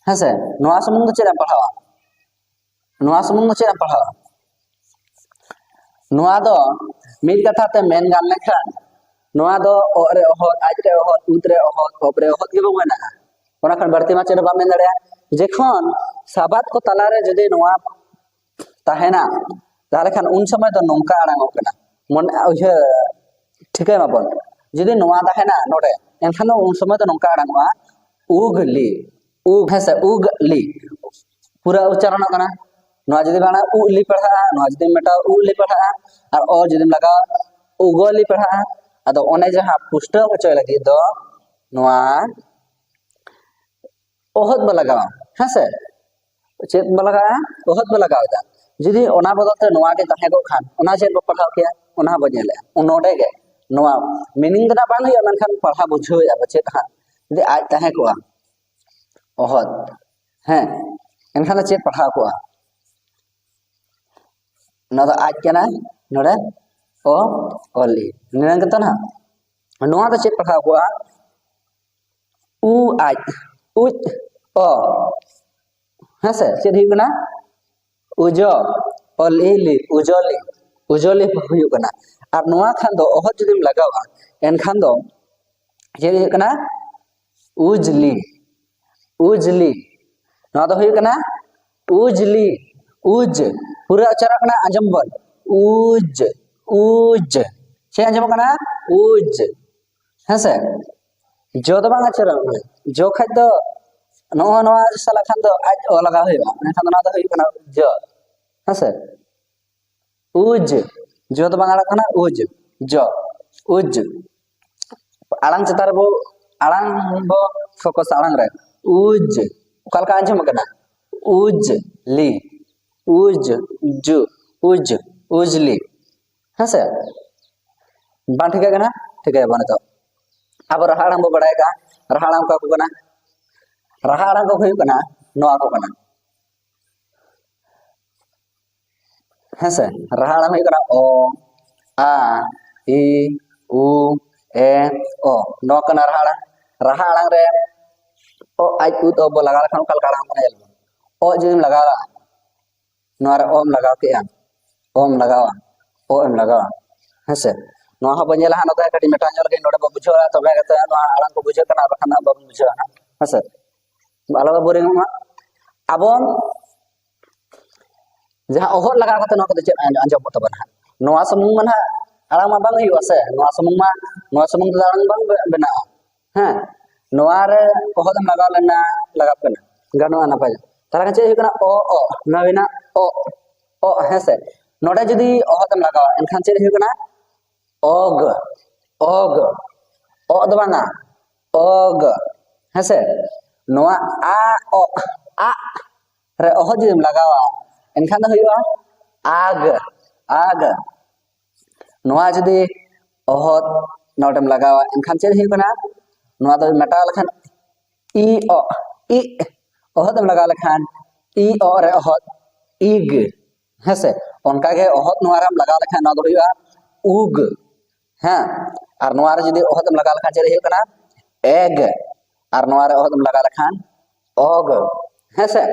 ᱦᱮᱸᱥᱮ, ᱱᱚᱣᱟ ᱥᱩᱢᱩᱝ ᱫᱚ ᱪᱮᱫ ᱮᱢ ᱯᱟᱲᱦᱟᱣᱟ? ᱱᱚᱣᱟ ᱥᱩᱢᱩᱝ ᱫᱚ ᱪᱮᱫ ᱮᱢ ᱯᱟᱲᱦᱟᱣᱟ? ᱱᱚᱣᱟ ᱫᱚ ᱢᱤᱫ ᱠᱟᱛᱷᱟ ᱛᱮ ᱢᱮᱱ ᱜᱟᱱ ᱞᱮᱠᱷᱟᱱ, ᱱᱚᱣᱟ ᱫᱚ ᱚ ᱨᱮ ᱚᱦᱚᱫ, ᱟᱡ ᱨᱮ ᱚᱦᱚᱫ, ᱩᱫ ᱨᱮ ᱚᱦᱚᱫ, ᱚᱵ ᱨᱮ ᱚᱦᱚᱫ ᱜᱮᱵᱚᱱ ᱢᱮᱱᱟᱜᱼᱟ᱾ ᱚᱱᱟ ᱠᱷᱚᱱ ᱵᱟᱹᱲᱛᱤ ᱢᱟ ᱪᱮᱫ ᱦᱚᱸ ᱵᱟᱢ ᱢᱮᱱ ᱫᱟᱲᱮᱭᱟᱜᱼᱟ᱾ ᱡᱚᱠᱷᱚᱱ ᱥᱟᱵᱟᱫ ᱠᱚ ᱛᱟᱞᱟᱨᱮ ᱡᱩᱫᱤ ᱱᱚᱣᱟ ᱛᱟᱦᱮᱱᱟ, ᱛᱟᱦᱚᱞᱮ ᱠᱷᱟᱱ ᱩᱱ ᱥᱚᱢᱚᱭ ᱫᱚ ᱱᱚᱝᱠᱟ ᱟᱲᱟᱝᱚᱜ ᱠᱟᱱᱟ, ᱢᱚᱱᱮ ᱩᱭᱦᱟᱹᱨ ᱴᱷᱤᱠᱟᱹᱭ ᱢᱟᱵᱚᱱ᱾ ᱡᱩᱫᱤ ᱱᱚᱣᱟ ᱛᱟᱦᱮᱱᱟ ᱱᱚᱰᱮ, ᱮᱱᱠᱷᱟᱱ ᱫᱚ ᱩᱱ ᱥᱚᱢᱚᱭ ᱫᱚ ᱱᱚᱝᱠᱟ ᱟᱲᱟᱝᱚᱜᱼᱟ, ᱩᱜᱽᱞᱤ, ᱩᱜᱽ, ᱦᱮᱸ ᱥᱮ, ᱩᱜᱽᱞᱤ᱾ ᱯᱩᱨᱟᱹ ᱩᱪᱪᱟᱨᱚᱱᱚᱜ ᱠᱟᱱᱟ᱾ ᱱᱚᱣᱟ ᱡᱩᱫᱤ ᱵᱟᱝ ᱩᱜᱽᱞᱤ ᱯᱟᱲᱦᱟᱜᱼᱟ, ᱱᱚᱣᱟ ᱡᱩᱫᱤ ᱢᱮᱴᱟᱣ ᱩᱜᱽᱞᱤ ᱯᱟᱲᱦᱟᱜᱼᱟ, ᱟᱨ ᱚ ᱡᱩᱫᱤᱢ ᱞᱟᱜᱟᱣᱟ ᱩᱜᱚᱞᱤ ᱯᱟᱲᱦᱟᱜᱼᱟ᱾ ᱟᱫᱚ ᱚᱱᱮ ᱡᱟᱦᱟᱸ ᱯᱩᱥᱴᱟᱹᱣ ᱦᱚᱪᱚᱭ ᱞᱟᱹᱜᱤᱫ ᱫᱚ ᱱᱚᱣᱟ ᱚᱦᱚᱫ ᱵᱚ ᱞᱟᱜᱟᱣᱟ, ᱦᱮᱸ ᱥᱮ? ᱪᱮᱫ ᱵᱚ ᱞᱟᱜᱟᱣᱟ? ᱚᱦᱚᱫ ᱵᱚ ᱞᱟᱜᱟᱣ ᱮᱫᱟ᱾ ᱡᱩᱫᱤ ᱚᱱᱟ ᱵᱚᱫᱚᱞ ᱛᱮ ᱱᱚᱣᱟ ᱜᱮ ᱛᱟᱦᱮᱸ ᱠᱚᱜ ᱠᱷᱟᱱ, ᱚᱱᱟ ᱪᱮᱫ ᱵᱚ ᱯᱟᱲᱦᱟᱣ ᱠᱮᱭᱟ? ᱚᱱᱟ ᱵᱚ ᱧᱮᱞᱮᱜᱼᱟ᱾ ᱱᱚᱰᱮ ᱜᱮ ᱱᱚᱣᱟ meaning ᱫᱚ ᱱᱟᱜ ᱵᱟᱝ ᱦᱩᱭᱩᱜᱼᱟ, ᱢᱮᱱᱠᱷᱟᱱ ᱯᱟᱲᱦᱟᱣ ᱵᱩᱡᱷᱟᱹᱣᱮᱫᱼᱟ ᱵᱚ ᱪᱮᱫ ᱦᱟᱸᱜ, ᱡᱩᱫᱤ ᱟᱡ ᱛᱟᱦᱮᱸ ᱠᱚᱜᱼᱟ, ᱚᱦᱚᱫ, ᱦᱮᱸ, ᱮᱱᱠᱷᱟᱱ ᱫᱚ ᱪᱮᱫ ᱯᱟᱲᱦᱟᱣ ᱠᱚᱜᱼᱟ? ᱱᱚᱣᱟ ᱫᱚ ᱟᱡ ᱠᱟᱱᱟ, ᱱᱚᱰᱮ ᱚ, ᱚᱞ ᱤ, ᱱᱤᱭᱟᱹ ᱜᱮᱛᱚ ᱱᱟᱦᱟᱜ᱾ ᱱᱚᱣᱟ ᱫᱚ ᱪᱮᱫ ᱯᱟᱲᱦᱟᱣ ᱠᱚᱜᱼᱟ? ᱩ ᱟᱡ, ᱩᱡ ᱚ, ᱦᱮᱸ ᱥᱮ? ᱪᱮᱫ ᱦᱩᱭᱩᱜ ᱠᱟᱱᱟ? ᱩᱡᱚ, ᱚᱞ ᱤ ᱞᱤ, ᱩᱡᱚᱞᱤ, ᱩᱡᱚᱞᱤ ᱦᱩᱭᱩᱜ ᱠᱟᱱᱟ᱾ ᱟᱨ ᱱᱚᱣᱟ ᱠᱷᱟᱱ ᱫᱚ ᱚᱦᱚᱫ ᱡᱩᱫᱤᱢ ᱞᱟᱜᱟᱣᱟ, ᱮᱱᱠᱷᱟᱱ ᱫᱚ ᱪᱮᱫ ᱦᱩᱭᱩᱜ ᱠᱟᱱᱟ? ᱩᱡᱽᱞᱤ, ᱩᱡᱽᱞᱤ᱾ ᱱᱚᱣᱟ ᱫᱚ ᱦᱩᱭᱩᱜ ᱠᱟᱱᱟ ᱩᱡᱽᱞᱤ, ᱩᱡᱽ᱾ ᱯᱩᱨᱟᱹ ᱩᱪᱪᱟᱨᱚᱜ ᱠᱟᱱᱟ, ᱟᱸᱡᱚᱢ ᱵᱚᱱ, ᱩᱡᱽ, ᱩᱡᱽ᱾ ᱪᱮᱫ ᱟᱸᱡᱚᱢᱚᱜ ᱠᱟᱱᱟ? ᱩᱡᱽ᱾ ᱦᱮᱸ ᱥᱮ? ᱡᱚ ᱫᱚ ᱵᱟᱝ ᱩᱪᱪᱟᱨᱚᱜ ᱠᱟᱱᱟ᱾ ᱡᱚ ᱠᱷᱟᱡ ᱫᱚ ᱱᱚᱜᱼᱚ ᱱᱚᱣᱟ ᱥᱟᱞᱟᱜ ᱠᱷᱟᱱ ᱫᱚ ᱟᱡ ᱚ ᱞᱟᱜᱟᱣ ᱦᱩᱭᱩᱜᱼᱟ, ᱢᱮᱱᱠᱷᱟᱱ ᱫᱚ ᱱᱚᱣᱟ ᱫᱚ ᱦᱩᱭᱩᱜ ᱠᱟᱱᱟ ᱡᱚ᱾ ᱦᱮᱸ ᱥᱮ? ᱩᱡᱽ, ᱡᱚ ᱫᱚ ᱵᱟᱝ ᱟᱲᱟᱝ ᱠᱟᱱᱟ, ᱩᱡᱽ, ᱡᱚ, ᱩᱡᱽ᱾ ᱟᱲᱟᱝ ᱪᱮᱛᱟᱱ ᱨᱮᱵᱚ, ᱟᱲᱟᱝ ᱵᱚ focus ᱟ, ᱟᱲᱟᱝ ᱨᱮ᱾ ᱩᱡᱽ, ᱚᱠᱟ ᱞᱮᱠᱟ ᱟᱸᱡᱚᱢᱚᱜ ᱠᱟᱱᱟ? ᱩᱡᱽ, ᱞᱤ, ᱩᱡᱽ, ᱡᱩ, ᱩᱡᱽ, ᱩᱡᱽᱞᱤ᱾ ᱦᱮᱸ ᱥᱮ? ᱵᱟᱝ ᱴᱷᱤᱠᱟᱹᱜ ᱠᱟᱱᱟ? ᱴᱷᱤᱠᱟᱹᱭᱟᱵᱚᱱ ᱱᱤᱛᱚᱜ᱾ ᱟᱵᱚ ᱨᱟᱦᱟ ᱟᱲᱟᱝ ᱵᱚ ᱵᱟᱲᱟᱭ ᱠᱟᱜᱼᱟ, ᱨᱟᱦᱟ ᱟᱲᱟᱝ ᱚᱠᱟ ᱠᱚ ᱠᱟᱱᱟ? ᱨᱟᱦᱟ ᱟᱲᱟᱝ ᱠᱚ ᱦᱩᱭᱩᱜ ᱠᱟᱱᱟ ᱱᱚᱣᱟ ᱠᱚ ᱠᱟᱱᱟ᱾ ᱦᱮᱸᱥᱮ, ᱨᱟᱦᱟ ᱟᱲᱟᱝ ᱦᱩᱭᱩᱜ ᱠᱟᱱᱟ ᱚ, ᱟ, ᱤ, ᱩ, ᱮ, ᱚ᱾ ᱱᱚᱣᱟ ᱠᱟᱱᱟ ᱨᱟᱦᱟ ᱟᱲᱟᱝ᱾ ᱨᱟᱦᱟ ᱟᱲᱟᱝ ᱨᱮ ᱚ, ᱟᱡ, ᱩᱫ, ᱚ ᱵᱚ ᱞᱟᱜᱟᱣ ᱞᱮᱠᱷᱟᱱ ᱚᱠᱟ ᱞᱮᱠᱟ ᱟᱲᱟᱝ ᱠᱟᱱᱟ? ᱧᱮᱞ ᱵᱚᱱ, ᱚ ᱡᱩᱫᱤᱢ ᱞᱟᱜᱟᱣᱟ, ᱱᱚᱣᱟ ᱨᱮ ᱚᱢ ᱞᱟᱜᱟᱣ ᱠᱮᱜᱼᱟ, ᱚᱢ ᱞᱟᱜᱟᱣᱟ, ᱚ ᱮᱢ ᱞᱟᱜᱟᱣᱟ, ᱦᱮᱸᱥᱮ᱾ ᱱᱚᱣᱟ ᱦᱚᱸ ᱵᱚᱱ ᱧᱮᱞᱟ ᱦᱟᱸᱜ, ᱱᱚᱛᱮ ᱠᱟᱹᱴᱤᱡ ᱢᱮᱴᱟᱣ ᱧᱚᱜ ᱞᱟᱹᱜᱤᱫ ᱱᱚᱰᱮ ᱵᱚ ᱵᱩᱡᱷᱟᱹᱣᱟ, ᱛᱚᱵᱮ ᱠᱟᱛᱮ ᱱᱚᱣᱟ ᱟᱲᱟᱝ ᱠᱚ ᱵᱩᱡᱷᱟᱹᱜ ᱠᱟᱱᱟ, ᱟᱨ ᱵᱟᱠᱷᱟᱱ ᱦᱟᱸᱜ ᱵᱟᱵᱚᱱ ᱵᱩᱡᱷᱟᱹᱣᱟ ᱦᱟᱸᱜ, ᱦᱮᱸᱥᱮ᱾ ᱟᱞᱚ ᱵᱚ ᱵᱳᱨᱤᱝᱚᱜ ᱢᱟ᱾ ᱟᱵᱚ ᱡᱟᱦᱟᱸ ᱚᱦᱚᱫ ᱞᱟᱜᱟᱣ ᱠᱟᱛᱮ ᱱᱚᱣᱟ ᱠᱚᱫᱚ ᱪᱮᱫ ᱟᱸᱡᱚᱢᱚᱜ ᱛᱟᱵᱚᱱᱟ ᱦᱟᱸᱜ? ᱱᱚᱣᱟ ᱥᱩᱢᱩᱝ ᱢᱟ ᱱᱟᱦᱟᱜ ᱟᱲᱟᱝ ᱢᱟ ᱵᱟᱝ ᱦᱩᱭᱩᱜᱼᱟ ᱥᱮ, ᱱᱚᱣᱟ ᱥᱩᱢᱩᱝ ᱢᱟ, ᱱᱚᱣᱟ ᱥᱩᱢᱩᱝ ᱛᱮᱫᱚ ᱟᱲᱟᱝ ᱵᱟᱝ ᱵᱮ-, ᱵᱮᱱᱟᱜᱼᱟ᱾ ᱦᱮᱸ, ᱱᱚᱣᱟ ᱨᱮ ᱚᱦᱚᱫ ᱮᱢ ᱞᱟᱜᱟᱣ ᱞᱮᱱᱟ, ᱞᱟᱜᱟᱣ ᱠᱟᱱᱟ, ᱜᱟᱱᱚᱜᱼᱟ, ᱱᱟᱯᱟᱭ᱾ ᱛᱟᱦᱚᱞᱮ ᱠᱷᱟᱱ ᱪᱮᱫ ᱦᱩᱭᱩᱜ ᱠᱟᱱᱟ? ᱚ, ᱚ, ᱱᱚᱣᱟ ᱦᱩᱭᱱᱟ ᱚ, ᱚ, ᱦᱮᱸ ᱥᱮ᱾ ᱱᱚᱰᱮ ᱡᱩᱫᱤ ᱚᱦᱚᱫ ᱮᱢ ᱞᱟᱜᱟᱣᱟ, ᱮᱱᱠᱷᱟᱱ ᱪᱮᱫ ᱦᱩᱭᱩᱜ ᱠᱟᱱᱟ? ᱚᱜ, ᱚᱜ, ᱚᱜ ᱫᱚ ᱵᱟᱝᱟ, ᱚᱜ, ᱦᱮᱸ ᱥᱮ᱾ ᱱᱚᱣᱟ ᱟ, ᱚ, ᱟᱜ ᱨᱮ ᱚᱦᱚᱫ ᱡᱩᱫᱤᱢ ᱞᱟᱜᱟᱣᱟ, ᱮᱱᱠᱷᱟᱱ ᱫᱚ ᱦᱩᱭᱩᱜᱼᱟ ᱟᱜ, ᱟᱜ᱾ ᱱᱚᱣᱟ ᱡᱩᱫᱤ ᱚᱦᱚᱫ ᱱᱚᱰᱮᱢ ᱞᱟᱜᱟᱣᱟ, ᱮᱱᱠᱷᱟᱱ ᱪᱮᱫ ᱦᱩᱭᱩᱜ ᱠᱟᱱᱟ? ᱱᱚᱣᱟ ᱫᱚ ᱢᱮᱴᱟᱣ ᱞᱮᱠᱷᱟᱱ ᱤ, ᱚ, ᱤᱜ᱾ ᱚᱦᱚᱫ ᱮᱢ ᱞᱟᱜᱟᱣ ᱞᱮᱠᱷᱟᱱ ᱤ, ᱚ ᱨᱮ ᱚᱦᱚᱫ, ᱤᱜ᱾ ᱦᱮᱸ ᱥᱮ? ᱚᱱᱠᱟ ᱜᱮ ᱚᱦᱚᱫ ᱱᱚᱣᱟ ᱨᱮᱢ ᱞᱟᱜᱟᱣ ᱞᱮᱠᱷᱟᱱ ᱱᱚᱣᱟ ᱫᱚ ᱦᱩᱭᱩᱜᱼᱟ ᱩᱜ᱾ ᱦᱮᱸ, ᱟᱨ ᱱᱚᱣᱟ ᱨᱮ ᱡᱩᱫᱤ ᱚᱦᱚᱫ ᱮᱢ ᱞᱟᱜᱟᱣ ᱞᱮᱠᱷᱟᱱ ᱪᱮᱫ ᱦᱩᱭᱩᱜ ᱠᱟᱱᱟ? ᱮᱜ᱾ ᱟᱨ ᱱᱚᱣᱟ ᱨᱮ ᱚᱦᱚᱫ ᱮᱢ ᱞᱟᱜᱟᱣ ᱞᱮᱠᱷᱟᱱ ᱚᱜ᱾ ᱦᱮᱸ ᱥᱮ?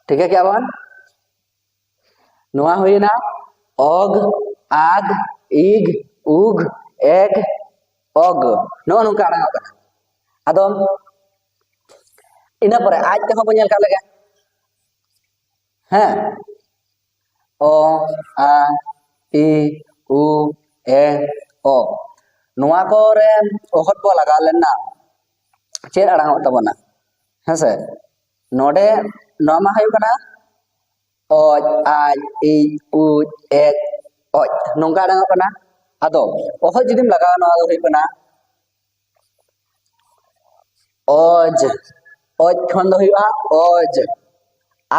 ᱴᱷᱤᱠᱟᱹ ᱠᱮᱜᱼᱟ ᱵᱚᱱ? ᱱᱚᱣᱟ ᱦᱩᱭᱱᱟ ᱚᱜ, ᱟᱜ, ᱤᱜ, ᱩᱜ, ᱮᱜ, ᱚᱜ᱾ ᱱᱚᱜᱼᱚ ᱱᱚᱝᱠᱟ ᱟᱲᱟᱝᱚᱜ ᱠᱟᱱᱟ᱾ ᱟᱫᱚ ᱤᱱᱟᱹ ᱯᱚᱨᱮ ᱟᱡ ᱛᱮᱦᱚᱸ ᱵᱚᱱ ᱧᱮᱞ ᱠᱟᱜ ᱞᱮᱜᱮ᱾ ᱦᱮᱸ, ᱚ, ᱟ, ᱤ, ᱩ, ᱮ, ᱚ᱾ ᱱᱚᱣᱟ ᱠᱚᱨᱮ ᱚᱦᱚᱫ ᱵᱚ ᱞᱟᱜᱟᱣ ᱞᱮᱱᱟ, ᱪᱮᱫ ᱟᱲᱟᱝᱚᱜ ᱛᱟᱵᱚᱱᱟ? ᱦᱮᱸᱥᱮ, ᱱᱚᱰᱮ ᱱᱚᱣᱟ ᱢᱟ ᱦᱩᱭᱩᱜ ᱠᱟᱱᱟ ᱚᱡ, ᱟᱡ, ᱤᱡ, ᱩᱡ, ᱮᱡ, ᱚᱡ, ᱱᱚᱝᱠᱟ ᱟᱲᱟᱝᱚᱜ ᱠᱟᱱᱟ᱾ ᱟᱫᱚ ᱚᱦᱚᱡ ᱡᱩᱫᱤᱢ ᱞᱟᱜᱟᱣᱟ, ᱱᱚᱣᱟ ᱫᱚ ᱦᱩᱭᱩᱜ ᱠᱟᱱᱟ ᱚᱡ᱾ ᱚᱡ ᱠᱷᱚᱱ ᱫᱚ ᱦᱩᱭᱩᱜᱼᱟ ᱚᱡ,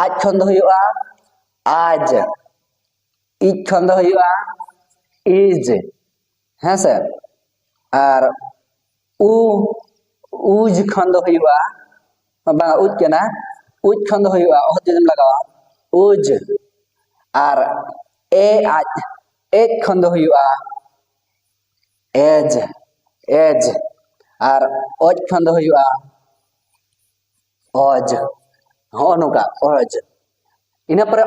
ᱟᱡ ᱠᱷᱚᱱ ᱫᱚ ᱦᱩᱭᱩᱜᱼᱟ ᱟᱡ, ᱤᱡ ᱠᱷᱚᱱ ᱫᱚ ᱦᱩᱭᱩᱜᱼᱟ ᱤᱡ᱾ ᱦᱮᱸ ᱥᱮ? ᱟᱨ ᱩ, ᱩᱡᱽ ᱠᱷᱚᱱ ᱫᱚ ᱦᱩᱭᱩᱜᱼᱟ, ᱵᱟᱝ, ᱩᱡᱽ ᱠᱟᱱᱟ, ᱩᱡᱽ ᱠᱷᱚᱱ ᱫᱚ ᱦᱩᱭᱩᱜᱼᱟ, ᱚᱦᱚᱫ ᱡᱩᱫᱤᱢ ᱞᱟᱜᱟᱣᱟ, ᱩᱡᱽ᱾ ᱟᱨ ᱮ ᱟᱡ, ᱮᱡ ᱠᱷᱚᱱ ᱫᱚ ᱦᱩᱭᱩᱜᱼᱟ, ᱮᱡᱽ, ᱮᱡᱽ᱾ ᱟᱨ ᱚᱡᱽ ᱠᱷᱚᱱ ᱫᱚ ᱦᱩᱭᱩᱜᱼᱟ, ᱚᱡᱽ᱾ ᱦᱚᱸᱜᱼᱚ ᱱᱚᱝᱠᱟ, ᱚᱡᱽ᱾ ᱤᱱᱟᱹ ᱯᱚᱨᱮ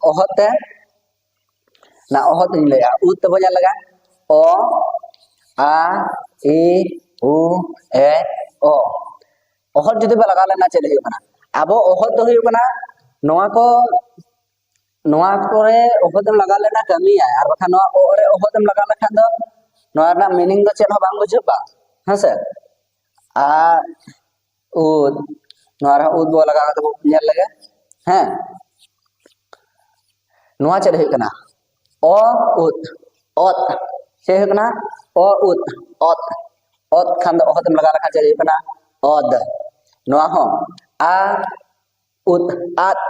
ᱚᱦᱚᱫ ᱛᱮ, ᱱᱟ ᱚᱦᱚᱫ ᱤᱧ ᱞᱟᱹᱭᱟ, ᱩ ᱛᱮᱵᱚ ᱧᱮᱞ ᱞᱮᱜᱟ, ᱚ, ᱟ, ᱤ, ᱩ, ᱮ, ᱚ᱾ ᱚᱦᱚᱫ ᱡᱩᱫᱤ ᱵᱚ ᱞᱟᱜᱟᱣ ᱞᱮᱱᱟ, ᱪᱮᱫ ᱦᱩᱭᱩᱜ ᱠᱟᱱᱟ? ᱟᱵᱚ ᱚᱦᱚᱫ ᱫᱚ ᱦᱩᱭᱩᱜ ᱠᱟᱱᱟ ᱱᱚᱣᱟ ᱠᱚ, ᱱᱚᱣᱟ ᱠᱚᱨᱮ ᱚᱦᱚᱫ ᱮᱢ ᱞᱟᱜᱟᱣ ᱞᱮᱱᱟ, ᱠᱟᱹᱢᱤᱭᱟᱭ᱾ ᱟᱨ ᱵᱟᱠᱷᱟᱱ ᱱᱚᱣᱟ ᱚ ᱨᱮ ᱚᱦᱚᱫ ᱮᱢ ᱞᱟᱜᱟᱣ ᱞᱮᱠᱷᱟᱱ ᱫᱚ ᱱᱚᱣᱟ ᱨᱮᱱᱟᱜ meaning ᱫᱚ ᱪᱮᱫ ᱦᱚᱸ ᱵᱟᱝ ᱵᱩᱡᱷᱟᱹᱜᱼᱟ, ᱦᱮᱸ ᱥᱮ? ᱟᱨ ᱩᱫ, ᱱᱚᱣᱟ ᱨᱮᱦᱚᱸ ᱩᱫ ᱵᱚ ᱞᱟᱜᱟᱣ ᱠᱟᱛᱮ ᱵᱚ ᱧᱮᱞ ᱞᱮᱜᱮ, ᱦᱮᱸ᱾ ᱱᱚᱣᱟ ᱪᱮᱫ ᱦᱩᱭᱩᱜ ᱠᱟᱱᱟ? ᱚ ᱩᱫ, ᱚᱛ᱾ ᱪᱮᱫ ᱦᱩᱭᱩᱜ ᱠᱟᱱᱟ? ᱚ ᱩᱫ, ᱚᱛ᱾ ᱚᱛ ᱠᱷᱟᱱ ᱫᱚ ᱚᱦᱚᱫ ᱮᱢ ᱞᱟᱜᱟᱣ ᱞᱮᱠᱷᱟᱱ ᱪᱮᱫ ᱦᱩᱭᱩᱜ ᱠᱟᱱᱟ? ᱚᱫ᱾ ᱱᱚᱣᱟ ᱦᱚᱸ ᱟ ᱩᱫ, ᱟᱫ᱾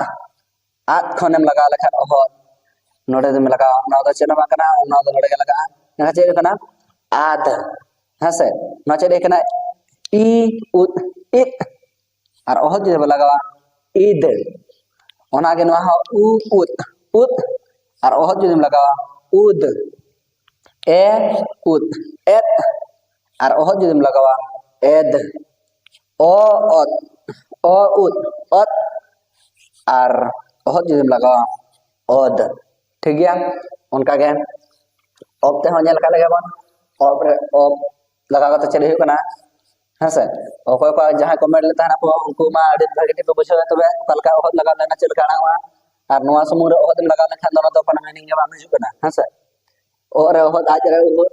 ᱟᱫ ᱠᱷᱚᱱᱮᱢ ᱞᱟᱜᱟᱣ ᱞᱮᱠᱷᱟᱱ ᱚᱦᱚᱫ, ᱱᱚᱰᱮ ᱫᱚᱢ ᱞᱟᱜᱟᱣᱟ, ᱱᱚᱣᱟ ᱫᱚ ᱪᱮᱫ ᱦᱚᱸ ᱵᱟᱝ ᱠᱟᱱᱟ, ᱱᱚᱣᱟ ᱫᱚ ᱱᱚᱰᱮ ᱜᱮ ᱞᱟᱜᱟᱜᱼᱟ᱾ ᱮᱱᱠᱷᱟᱱ ᱪᱮᱫ ᱦᱩᱭᱩᱜ ᱠᱟᱱᱟ? ᱟᱫ᱾ ᱦᱮᱸ ᱥᱮ? ᱱᱚᱣᱟ ᱪᱮᱫ ᱦᱩᱭᱩᱜ ᱠᱟᱱᱟ? ᱤ ᱩᱫ, ᱤᱫ᱾ ᱟᱨ ᱚᱦᱚᱫ ᱡᱩᱫᱤ ᱵᱚᱱ ᱞᱟᱜᱟᱣᱟ, ᱤᱫ᱾ ᱚᱱᱟᱜᱮ ᱱᱚᱣᱟ ᱦᱚᱸ ᱩ ᱩᱫ, ᱩᱫ᱾ ᱟᱨ ᱚᱦᱚᱫ ᱡᱩᱫᱤᱢ ᱞᱟᱜᱟᱣᱟ, ᱩᱫ᱾ ᱮ ᱩᱫ, ᱮᱫ᱾ ᱟᱨ ᱚᱦᱚᱫ ᱡᱩᱫᱤᱢ ᱞᱟᱜᱟᱣᱟ, ᱮᱫ᱾ ᱚ ᱚᱛ, ᱚ ᱩᱫ, ᱚᱛ᱾ ᱟᱨ ᱚᱦᱚᱫ ᱡᱩᱫᱤᱢ ᱞᱟᱜᱟᱣᱟ, ᱚᱫ᱾ ᱴᱷᱤᱠ ᱜᱮᱭᱟ, ᱚᱱᱠᱟᱜᱮ ᱚᱯ ᱛᱮᱦᱚᱸ ᱧᱮᱞ ᱠᱟᱜ ᱞᱮᱜᱮ ᱵᱚᱱ᱾ ᱚᱯ ᱨᱮ, ᱚᱯ ᱞᱟᱜᱟᱣ ᱠᱟᱛᱮ ᱪᱮᱫ ᱦᱩᱭᱩᱜ ᱠᱟᱱᱟ? ᱦᱮᱸ ᱥᱮ? ᱚᱠᱚᱭ ᱠᱚ ᱡᱟᱦᱟᱸᱭ comment ᱞᱮᱫ ᱛᱟᱦᱮᱱᱟ ᱠᱚ, ᱩᱱᱠᱩ ᱢᱟ ᱟᱹᱰᱤ ᱵᱷᱟᱜᱮ ᱴᱷᱤᱠ ᱠᱚ ᱵᱩᱡᱷᱟᱹᱣ ᱛᱚᱵᱮ ᱚᱠᱟ ᱞᱮᱠᱟ ᱚᱦᱚᱫ ᱞᱟᱜᱟᱣ ᱞᱮᱱᱟ, ᱪᱮᱫ ᱞᱮᱠᱟ ᱟᱲᱟᱝᱚᱜᱼᱟ᱾ ᱟᱨ ᱱᱚᱣᱟ ᱥᱚᱢᱚᱭ ᱨᱮ ᱚᱦᱚᱫ ᱮᱢ ᱞᱟᱜᱟᱣ ᱞᱮᱱᱠᱷᱟᱱ ᱫᱚ ᱚᱱᱟ ᱫᱚ ᱠᱳᱱᱳ meaning ᱜᱮ ᱵᱟᱝ ᱦᱤᱡᱩᱜ ᱠᱟᱱᱟ, ᱦᱮᱸ ᱥᱮ? ᱚ ᱨᱮ ᱚᱦᱚᱫ, ᱟᱡ ᱨᱮ ᱩᱦᱚᱫ,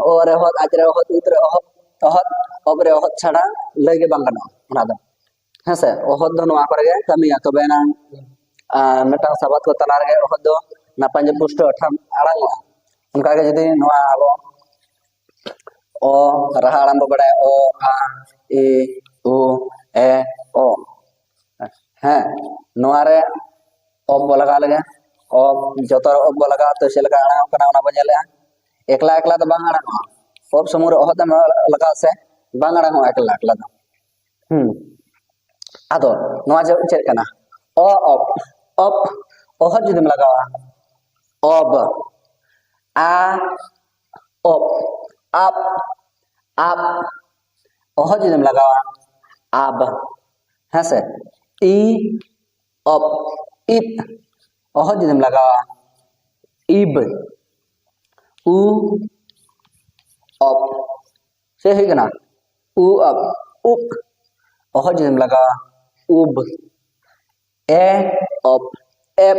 ᱚ ᱨᱮ ᱚᱦᱚᱫ, ᱟᱡ ᱨᱮ ᱚᱦᱚᱫ, ᱩᱫ ᱨᱮ ᱚᱦᱚᱫ, ᱚᱦᱚᱫ, ᱚᱯ ᱨᱮ ᱚᱦᱚᱫ ᱪᱷᱟᱲᱟ ᱞᱟᱹᱭ ᱜᱮ ᱵᱟᱝ ᱜᱟᱱᱚᱜᱼᱟ ᱚᱱᱟ ᱫᱚ, ᱦᱮᱸ ᱥᱮ? ᱚᱦᱚᱫ ᱫᱚ ᱱᱚᱣᱟ ᱠᱚᱨᱮ ᱜᱮ ᱠᱟᱹᱢᱤᱭᱟ, ᱛᱚᱵᱮ ᱮᱱᱟᱝ, ᱟᱨ ᱢᱤᱫᱴᱟᱝ ᱥᱟᱵᱟᱫ ᱠᱚ ᱛᱟᱞᱟ ᱨᱮᱜᱮ ᱚᱦᱚᱫ ᱫᱚ ᱱᱟᱯᱟᱭ ᱧᱚᱜ ᱯᱩᱥᱴᱟᱹᱣ ᱟᱲᱟᱝ, ᱟᱲᱟᱝᱚᱜᱼᱟ᱾ ᱚᱱᱠᱟᱜᱮ ᱡᱩᱫᱤ ᱱᱚᱣᱟ ᱟᱵᱚ ᱚ ᱨᱟᱦᱟ ᱟᱲᱟᱝ ᱵᱚ ᱵᱟᱲᱟᱭᱟ, ᱚ, ᱟ, ᱤ, ᱩ, ᱮ, ᱚ᱾ ᱦᱮᱸ, ᱱᱚᱣᱟ ᱨᱮ ᱚᱯ ᱵᱚ ᱞᱟᱜᱟᱣ ᱞᱮᱜᱮ᱾ ᱚᱯ, ᱡᱚᱛᱚ ᱨᱮ ᱚᱯ ᱵᱚ ᱞᱟᱜᱟᱣᱟ, ᱛᱚ ᱪᱮᱫ ᱞᱮᱠᱟ ᱟᱲᱟᱝᱚᱜ ᱠᱟᱱᱟ ᱚᱱᱟ ᱵᱚ ᱧᱮᱞᱮᱜᱼᱟ᱾ ᱮᱠᱞᱟ ᱮᱠᱞᱟ ᱫᱚ ᱵᱟᱝ ᱟᱲᱟᱝᱚᱜᱼᱟ, ᱚᱯ ᱥᱚᱢᱚᱭ ᱨᱮ ᱚᱦᱚᱫ ᱮᱢ ᱞᱟᱜᱟᱣᱟ ᱥᱮ, ᱵᱟᱝ ᱟᱲᱟᱝᱚᱜᱼᱟ ᱮᱠᱞᱟ ᱮᱠᱞᱟ ᱫᱚ᱾ ᱦᱩᱸ᱾ ᱟᱫᱚ ᱱᱚᱣᱟ ᱡᱮ ᱪᱮᱫ ᱠᱟᱱᱟ? ᱚ ᱚᱯ, ᱚᱯ, ᱚᱦᱚᱫ ᱡᱩᱫᱤᱢ ᱞᱟᱜᱟᱣᱟ, ᱚᱵ᱾ ᱟ ᱚᱯ, ᱟᱯ, ᱟᱯ, ᱚᱦᱚᱫ ᱡᱩᱫᱤᱢ ᱞᱟᱜᱟᱣᱟ, ᱟᱵ᱾ ᱦᱮᱸᱥᱮ? ᱤ ᱚᱯ, ᱤᱯ, ᱚᱦᱚᱫ ᱡᱩᱫᱤᱢ ᱞᱟᱜᱟᱣᱟ, ᱤᱵ᱾ ᱩ ᱚᱯ, ᱪᱮᱫ ᱦᱩᱭᱩᱜ ᱠᱟᱱᱟ? ᱩ ᱚᱯ, ᱩᱯ, ᱚᱦᱚᱫ ᱡᱩᱫᱤᱢ ᱞᱟᱜᱟᱣᱟ, ᱩᱵ᱾ ᱮ ᱚᱯ, ᱮᱯ,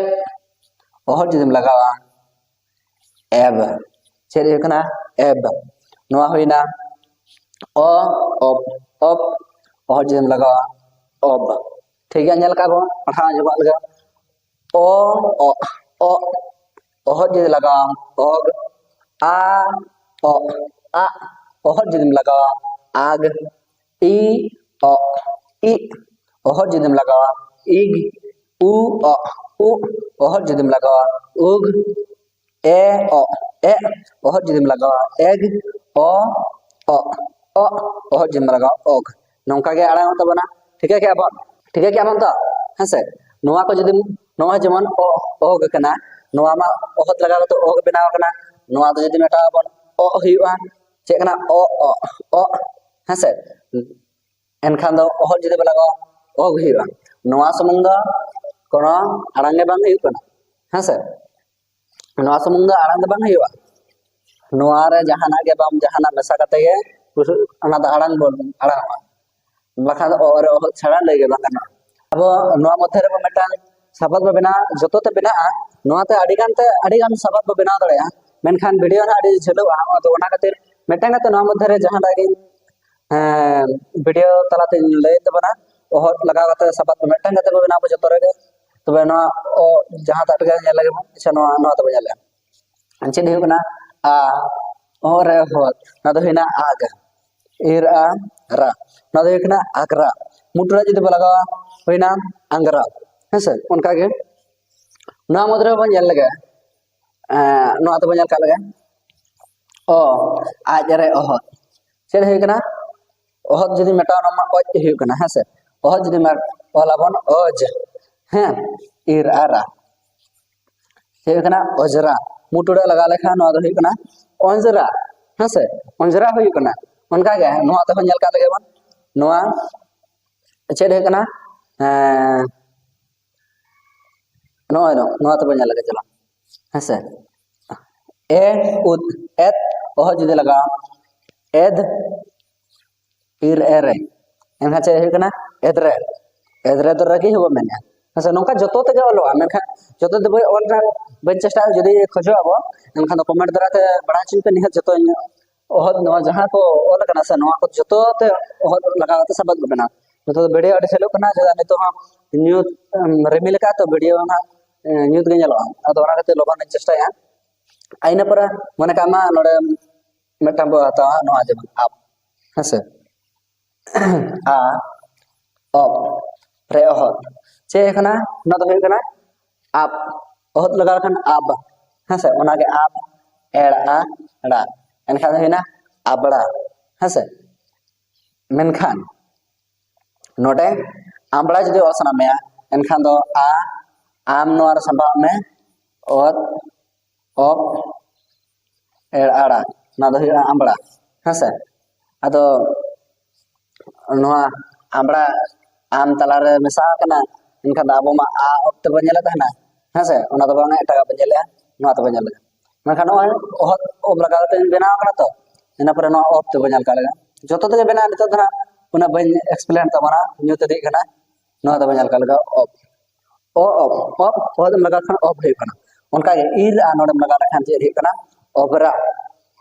ᱚᱦᱚᱫ ᱡᱩᱫᱤᱢ ᱞᱟᱜᱟᱣᱟ, ᱮᱵ᱾ ᱪᱮᱫ ᱦᱩᱭᱩᱜ ᱠᱟᱱᱟ? ᱮᱵ᱾ ᱱᱚᱣᱟ ᱦᱩᱭᱱᱟ ᱚ ᱚᱯ, ᱚᱯ, ᱚᱦᱚᱫ ᱡᱩᱫᱤᱢ ᱞᱟᱜᱟᱣᱟ, ᱚᱵ᱾ ᱴᱷᱤᱠ ᱜᱮᱭᱟ, ᱧᱮᱞ ᱠᱟᱜ ᱵᱚᱱ, ᱯᱟᱲᱦᱟᱣ ᱟᱸᱡᱚᱢᱟᱜ ᱞᱮᱠᱟ᱾ ᱚ ᱚ, ᱚ, ᱚᱦᱚᱫ ᱡᱩᱫᱤ ᱞᱟᱜᱟᱣᱟᱢ, ᱚᱜ᱾ ᱟ ᱚ, ᱟ, ᱚᱦᱚᱫ ᱡᱩᱫᱤᱢ ᱞᱟᱜᱟᱣᱟ, ᱟᱜ᱾ ᱤ ᱚ, ᱤ, ᱚᱦᱚᱫ ᱡᱩᱫᱤᱢ ᱞᱟᱜᱟᱣᱟ, ᱤᱜ᱾ ᱩ ᱚ, ᱩ, ᱚᱦᱚᱫ ᱡᱩᱫᱤᱢ ᱞᱟᱜᱟᱣᱟ, ᱩᱜ᱾ ᱮ ᱚ, ᱮ, ᱚᱦᱚᱫ ᱡᱩᱫᱤᱢ ᱞᱟᱜᱟᱣᱟ, ᱮᱜ᱾ ᱚ ᱚ, ᱚ, ᱚᱦᱚᱫ ᱡᱩᱫᱤᱢ ᱞᱟᱜᱟᱣᱟ, ᱚᱜ᱾ ᱱᱚᱝᱠᱟ ᱜᱮ ᱟᱲᱟᱝ ᱚᱜ ᱛᱟᱵᱚᱱᱟ᱾ ᱴᱷᱤᱠᱟᱹ ᱠᱮᱜᱼᱟ ᱵᱚᱱ? ᱴᱷᱤᱠᱟᱹ ᱠᱮᱜᱼᱟ ᱵᱚᱱ ᱛᱚ? ᱦᱮᱸᱥᱮ? ᱱᱚᱣᱟ ᱠᱚ ᱡᱩᱫᱤ, ᱱᱚᱣᱟ ᱡᱮᱢᱚᱱ ᱚ, ᱚᱜ ᱠᱟᱱᱟ, ᱱᱚᱣᱟ ᱢᱟ ᱚᱦᱚᱫ ᱞᱟᱜᱟᱣ ᱠᱟᱛᱮ ᱚᱜ ᱵᱮᱱᱟᱣ ᱠᱟᱱᱟ, ᱱᱚᱣᱟ ᱫᱚ ᱡᱩᱫᱤ ᱢᱮᱴᱟᱣ ᱟᱵᱚᱱ, ᱚᱜ ᱦᱩᱭᱩᱜᱼᱟ᱾ ᱪᱮᱫ ᱠᱟᱱᱟ? ᱚ ᱚ, ᱚ, ᱦᱮᱸᱥᱮ? ᱮᱱᱠᱷᱟᱱ ᱫᱚ ᱚᱦᱚᱫ ᱡᱩᱫᱤ ᱵᱚ ᱞᱟᱜᱟᱣᱟ, ᱚᱜ ᱦᱩᱭᱩᱜᱼᱟ᱾ ᱱᱚᱣᱟ ᱥᱩᱢᱩᱝ ᱫᱚ ᱠᱳᱱᱳ ᱟᱲᱟᱝ ᱜᱮ ᱵᱟᱝ ᱦᱩᱭᱩᱜ ᱠᱟᱱᱟ, ᱦᱮᱸᱥᱮ? ᱱᱚᱣᱟ ᱥᱩᱢᱩᱝ ᱫᱚ ᱟᱲᱟᱝ ᱫᱚ ᱵᱟᱝ ᱦᱩᱭᱩᱜᱼᱟ᱾ ᱱᱚᱣᱟ ᱨᱮ ᱡᱟᱦᱟᱱᱟᱜ ᱜᱮ ᱵᱟᱢ, ᱡᱟᱦᱟᱱᱟᱜ ᱢᱮᱥᱟ ᱠᱟᱛᱮ ᱜᱮ ᱚᱱᱟ ᱫᱚ ᱟᱲᱟᱝ ᱵᱚᱱ ᱟᱲᱟᱝᱚᱜᱼᱟ᱾ ᱵᱟᱠᱷᱟᱱ ᱫᱚ ᱚ ᱨᱮ ᱚᱦᱚᱫ ᱪᱷᱟᱲᱟ ᱞᱟᱹᱭ ᱜᱮ ᱵᱟᱝ ᱜᱟᱱᱚᱜᱼᱟ᱾ ᱟᱵᱚ ᱱᱚᱣᱟ ᱢᱚᱫᱽᱫᱷᱮ ᱨᱮᱵᱚ ᱢᱤᱫᱴᱟᱝ ᱥᱟᱵᱟᱫ ᱵᱚ ᱵᱮᱱᱟᱣᱟ, ᱡᱚᱛᱚ ᱛᱮ ᱵᱮᱱᱟᱜᱼᱟ, ᱱᱚᱣᱟ ᱛᱮ ᱟᱹᱰᱤ ᱜᱟᱱ ᱛᱮ, ᱟᱹᱰᱤ ᱜᱟᱱ ᱥᱟᱵᱟᱫ ᱵᱚ ᱵᱮᱱᱟᱣ ᱫᱟᱲᱮᱭᱟᱜᱼᱟ, ᱢᱮᱱᱠᱷᱟᱱ ᱵᱷᱤᱰᱤᱭᱳ ᱱᱟᱦᱟᱜ ᱟᱹᱰᱤ ᱡᱷᱟᱹᱞᱚᱜᱼᱟ᱾ ᱟᱫᱚ ᱚᱱᱟ ᱠᱷᱟᱹᱛᱤᱨ ᱢᱤᱫᱴᱟᱝ ᱠᱟᱛᱮ ᱱᱚᱣᱟ ᱢᱚᱫᱽᱫᱷᱮ ᱨᱮ ᱡᱟᱦᱟᱸᱴᱟᱜ ᱜᱮ, ᱮᱸ, ᱵᱷᱤᱰᱤᱭᱳ ᱛᱟᱞᱟᱛᱮᱧ ᱞᱟᱹᱭᱮᱫ ᱛᱟᱵᱚᱱᱟ, ᱚᱦᱚᱫ ᱞᱟᱜᱟᱣ ᱠᱟᱛᱮ ᱥᱟᱵᱟᱫ ᱠᱚ ᱢᱤᱫᱴᱟᱝ ᱠᱟᱛᱮ ᱵᱚ ᱵᱮᱱᱟᱣ ᱟᱵᱚ ᱡᱚᱛᱚ ᱨᱮᱜᱮ᱾ ᱛᱚᱵᱮ ᱱᱚᱣᱟ ᱚ ᱡᱟᱦᱟᱸᱴᱟᱜ ᱨᱮᱜᱮ ᱧᱮᱞ ᱞᱮᱜᱮ ᱵᱚᱱ, ᱟᱪᱪᱷᱟ, ᱱᱚᱣᱟ, ᱱᱚᱣᱟ ᱛᱮᱵᱚ ᱧᱮᱞ ᱞᱮᱜᱟ᱾ ᱪᱮᱫ ᱦᱩᱭᱩᱜ ᱠᱟᱱᱟ? ᱟ, ᱚ ᱨᱮ ᱚᱦᱚᱫ, ᱱᱚᱣᱟ ᱫᱚ ᱦᱩᱭᱱᱟ ᱟᱜ᱾ ᱤᱨ ᱟ ᱨᱟ, ᱱᱚᱣᱟ ᱫᱚ ᱦᱩᱭᱩᱜ ᱠᱟᱱᱟ ᱟᱜᱽᱨᱟ᱾ ᱢᱩᱴ ᱨᱮ ᱡᱩᱫᱤ ᱵᱚ ᱞᱟᱜᱟᱣᱟ, ᱦᱩᱭᱱᱟ ᱟᱝᱜᱽᱨᱟ᱾ ᱦᱮᱸᱥᱮ? ᱚᱱᱠᱟᱜᱮ ᱱᱚᱣᱟ ᱢᱩᱫᱽ ᱨᱮ ᱵᱚᱱ ᱧᱮᱞ ᱞᱮᱜᱮ, ᱮᱸ, ᱱᱚᱣᱟ ᱛᱮᱵᱚᱱ ᱧᱮᱞ ᱠᱟᱜ ᱞᱮᱜᱮ᱾ ᱚ, ᱟᱡ ᱨᱮ ᱚᱦᱚᱫ᱾ ᱪᱮᱫ ᱦᱩᱭᱩᱜ ᱠᱟᱱᱟ? ᱚᱦᱚᱫ ᱡᱩᱫᱤ ᱢᱮᱴᱟᱣ ᱱᱚᱣᱟ ᱢᱟ ᱚᱡ ᱦᱩᱭᱩᱜ ᱠᱟᱱᱟ, ᱦᱮᱸ ᱥᱮ? ᱚᱦᱚᱫ ᱡᱩᱫᱤ ᱢᱮ-, ᱚᱞ ᱟᱵᱚᱱ ᱚᱡ, ᱦᱮᱸ, ᱤᱨ ᱟᱨ ᱟ᱾ ᱪᱮᱫ ᱦᱩᱭᱩᱜ ᱠᱟᱱᱟ? ᱚᱡᱽᱨᱟ᱾ ᱢᱩ ᱴᱩᱰᱟᱹᱜ ᱞᱟᱜᱟᱣ ᱞᱮᱠᱷᱟᱱ ᱱᱚᱣᱟ ᱫᱚ ᱦᱩᱭᱩᱜ ᱠᱟᱱᱟ ᱚᱸᱡᱽᱨᱟ, ᱦᱮᱸ ᱥᱮ? ᱚᱸᱡᱽᱨᱟ ᱦᱩᱭᱩᱜ ᱠᱟᱱᱟ᱾ ᱚᱱᱠᱟ ᱜᱮ ᱱᱚᱣᱟ ᱛᱮᱦᱚᱸ ᱧᱮᱞ ᱠᱟᱜ ᱞᱮᱜᱮ ᱵᱚᱱ᱾ ᱱᱚᱣᱟ ᱪᱮᱫ ᱦᱩᱭᱩᱜ ᱠᱟᱱᱟ? ᱮᱸ, ᱱᱚᱜᱼᱚᱭ ᱱᱚ-, ᱱᱚᱣᱟ ᱛᱮᱵᱚᱱ ᱧᱮᱞ ᱞᱮᱜᱮ, ᱪᱚᱞᱚ, ᱦᱮᱸ ᱥᱮ? ᱮ ᱩᱫ, ᱮᱫ, ᱚᱦᱚ ᱡᱩᱫᱤ ᱞᱟᱜᱟᱣᱟ, ᱮᱫ, ᱤᱨ ᱮᱨᱮ, ᱮᱱᱠᱷᱟᱱ ᱪᱮᱫ ᱦᱩᱭᱩᱜ ᱠᱟᱱᱟ? ᱮᱫᱨᱮ᱾ ᱮᱫᱨᱮ ᱫᱚ ᱨᱟᱹᱜᱤ ᱦᱚᱸᱵᱚ ᱢᱮᱱᱟ, ᱦᱮᱸ ᱥᱮ? ᱱᱚᱝᱠᱟ ᱡᱚᱛᱚ ᱛᱮᱜᱮ ᱚᱞᱚᱜᱼᱟ, ᱢᱮᱱᱠᱷᱟᱱ ᱡᱚᱛᱚ ᱫᱚ ᱵᱟᱹᱧ ᱚᱞ ᱨᱮᱱᱟᱜ ᱵᱟᱹᱧ ᱪᱮᱥᱴᱟᱭᱟ᱾ ᱡᱩᱫᱤ ᱠᱷᱚᱡᱚᱜ ᱟᱵᱚ, ᱮᱱᱠᱷᱟᱱ ᱫᱚ ᱠᱚᱢᱮᱱᱴ ᱫᱟᱨᱟᱭ ᱛᱮ ᱵᱟᱲᱟᱭ ᱦᱚᱪᱚᱧ ᱯᱮ, ᱱᱤᱦᱟᱹᱛ ᱡᱚᱛᱚᱧ ᱚᱦᱚᱫ, ᱱᱚᱣᱟ ᱡᱟᱦᱟᱸ ᱠᱚ ᱚᱞ ᱟᱠᱟᱱᱟ ᱥᱮ, ᱱᱚᱣᱟ ᱠᱚ ᱡᱚᱛᱚ ᱛᱮ ᱚᱦᱚᱫ ᱞᱟᱜᱟᱣ ᱠᱟᱛᱮ ᱥᱟᱵᱟᱫ ᱠᱚ ᱵᱮᱱᱟᱣ᱾ ᱱᱤᱛᱚᱜ ᱫᱚ ᱵᱷᱤᱰᱤᱭᱳ ᱟᱹᱰᱤ ᱥᱟᱹᱞᱩᱜ ᱠᱟᱱᱟ, ᱪᱮᱫᱟᱜ ᱱᱤᱛᱚᱜ ᱦᱚᱸ ᱧᱩᱛ, ᱮᱢ, ᱨᱤᱢᱤᱞ ᱟᱠᱟᱫ ᱛᱚ ᱵᱷᱤᱰᱤᱭᱳ ᱦᱚᱸ ᱱᱟᱦᱟᱜ, ᱮ, ᱧᱩᱛ ᱜᱮ ᱧᱮᱞᱚᱜᱼᱟ᱾ ᱟᱫᱚ ᱚᱱᱟ ᱠᱷᱟᱹᱛᱤᱨ ᱞᱚᱜᱚᱱ ᱤᱧ ᱪᱮᱥᱴᱟᱭᱟ᱾ ᱟᱨ ᱤᱱᱟᱹ ᱯᱚᱨᱮ ᱢᱚᱱᱮ ᱠᱟᱜ ᱢᱟ ᱱᱚᱰᱮ ᱢᱤᱫᱴᱟᱝ ᱵᱚ ᱦᱟᱛᱟᱣᱟ, ᱱᱚᱣᱟ ᱡᱮᱢᱚᱱ ᱟᱯ, ᱦᱮᱸ ᱥᱮ? ᱟ, ᱚᱯ, ᱨᱮ ᱚᱦᱚᱫ᱾ ᱪᱮᱫ ᱠᱟᱱᱟ? ᱱᱚᱣᱟ ᱫᱚ ᱦᱩᱭᱩᱜ ᱠᱟᱱᱟ ᱟᱯ, ᱚᱦᱚᱫ ᱞᱟᱜᱟᱣ ᱞᱮᱠᱷᱟᱱ ᱟᱵ, ᱦᱮᱸ ᱥᱮ? ᱚᱱᱟᱜᱮ ᱟᱵ, ᱮᱲ, ᱟ, ᱲᱟ᱾ ᱮᱱᱠᱷᱟᱱ ᱫᱚ ᱦᱩᱭᱱᱟ ᱟᱵᱲᱟ, ᱦᱮᱸ ᱥᱮ? ᱢᱮᱱᱠᱷᱟᱱ ᱱᱚᱰᱮ ᱟᱢᱵᱽᱲᱟ ᱡᱩᱫᱤ ᱚᱞ ᱥᱟᱱᱟ ᱢᱮᱭᱟ, ᱮᱱᱠᱷᱟᱱ ᱫᱚ ᱟ, ᱟᱢ ᱱᱚᱣᱟ ᱨᱮ ᱥᱟᱢᱵᱟᱣ ᱢᱮ, ᱚᱛ, ᱚᱯ, ᱮᱲ, ᱟᱲᱟ, ᱱᱚᱣᱟ ᱫᱚ ᱦᱩᱭᱩᱜᱼᱟ ᱟᱢᱵᱽᱲᱟ, ᱦᱮᱸ ᱥᱮ? ᱟᱫᱚ ᱱᱚᱣᱟ ᱟᱢᱵᱽᱲᱟ ᱟᱢ ᱛᱟᱞᱟᱨᱮ ᱢᱮᱥᱟ ᱟᱠᱟᱱᱟ, ᱮᱱᱠᱷᱟᱱ ᱫᱚ ᱟᱵᱚ ᱢᱟ ᱟ ᱚᱯ ᱛᱮᱵᱚᱱ ᱧᱮᱞᱮᱫ ᱛᱟᱦᱮᱱᱟ, ᱦᱮᱸ ᱥᱮ? ᱚᱱᱟ ᱫᱚ ᱵᱟᱝ, ᱮᱴᱟᱜᱟᱜ ᱵᱚᱱ ᱧᱮᱞᱮᱫᱼᱟ, ᱱᱚᱣᱟ ᱛᱮᱵᱚᱱ ᱧᱮᱞᱮᱫᱼᱟ᱾ ᱢᱮᱱᱠᱷᱟᱱ ᱱᱚᱜᱼᱚᱭ ᱚᱦᱚᱫ ᱚᱯ ᱞᱟᱜᱟᱣ ᱠᱟᱛᱮ ᱵᱮᱱᱟᱣ ᱟᱠᱟᱱᱟ ᱛᱚ, ᱤᱱᱟᱹ ᱯᱚᱨᱮ ᱱᱚᱣᱟ ᱚᱯ ᱛᱮᱵᱚᱱ ᱧᱮᱞ ᱠᱟᱜ ᱞᱮᱜᱮ᱾ ᱡᱚᱛᱚ ᱛᱮᱜᱮ ᱵᱮᱱᱟᱜᱼᱟ, ᱱᱤᱛᱚᱜ ᱫᱚ ᱦᱟᱸᱜ ᱩᱱᱟᱹᱜ ᱵᱟᱹᱧ ᱮᱠᱥᱯᱞᱮᱱ ᱛᱟᱵᱚᱱᱟ, ᱧᱩᱛ ᱤᱫᱤᱜ ᱠᱟᱱᱟ᱾ ᱱᱚᱣᱟ ᱫᱚᱵᱚᱱ ᱧᱮᱞ ᱠᱟᱜ ᱞᱮᱜᱮ, ᱚᱯ, ᱚ ᱚᱯ, ᱚᱯ, ᱚᱦᱚᱫ ᱮᱢ ᱞᱟᱜᱟᱣ ᱠᱷᱟᱱ ᱚᱯ ᱦᱩᱭᱩᱜ ᱠᱟᱱᱟ᱾ ᱚᱱᱠᱟᱜᱮ ᱤᱨ ᱟᱨ ᱱᱚᱰᱮᱢ ᱞᱟᱜᱟᱣ ᱞᱮᱠᱷᱟᱱ ᱪᱮᱫ ᱦᱩᱭᱩᱜ ᱠᱟᱱᱟ? ᱚᱵᱽᱨᱟ᱾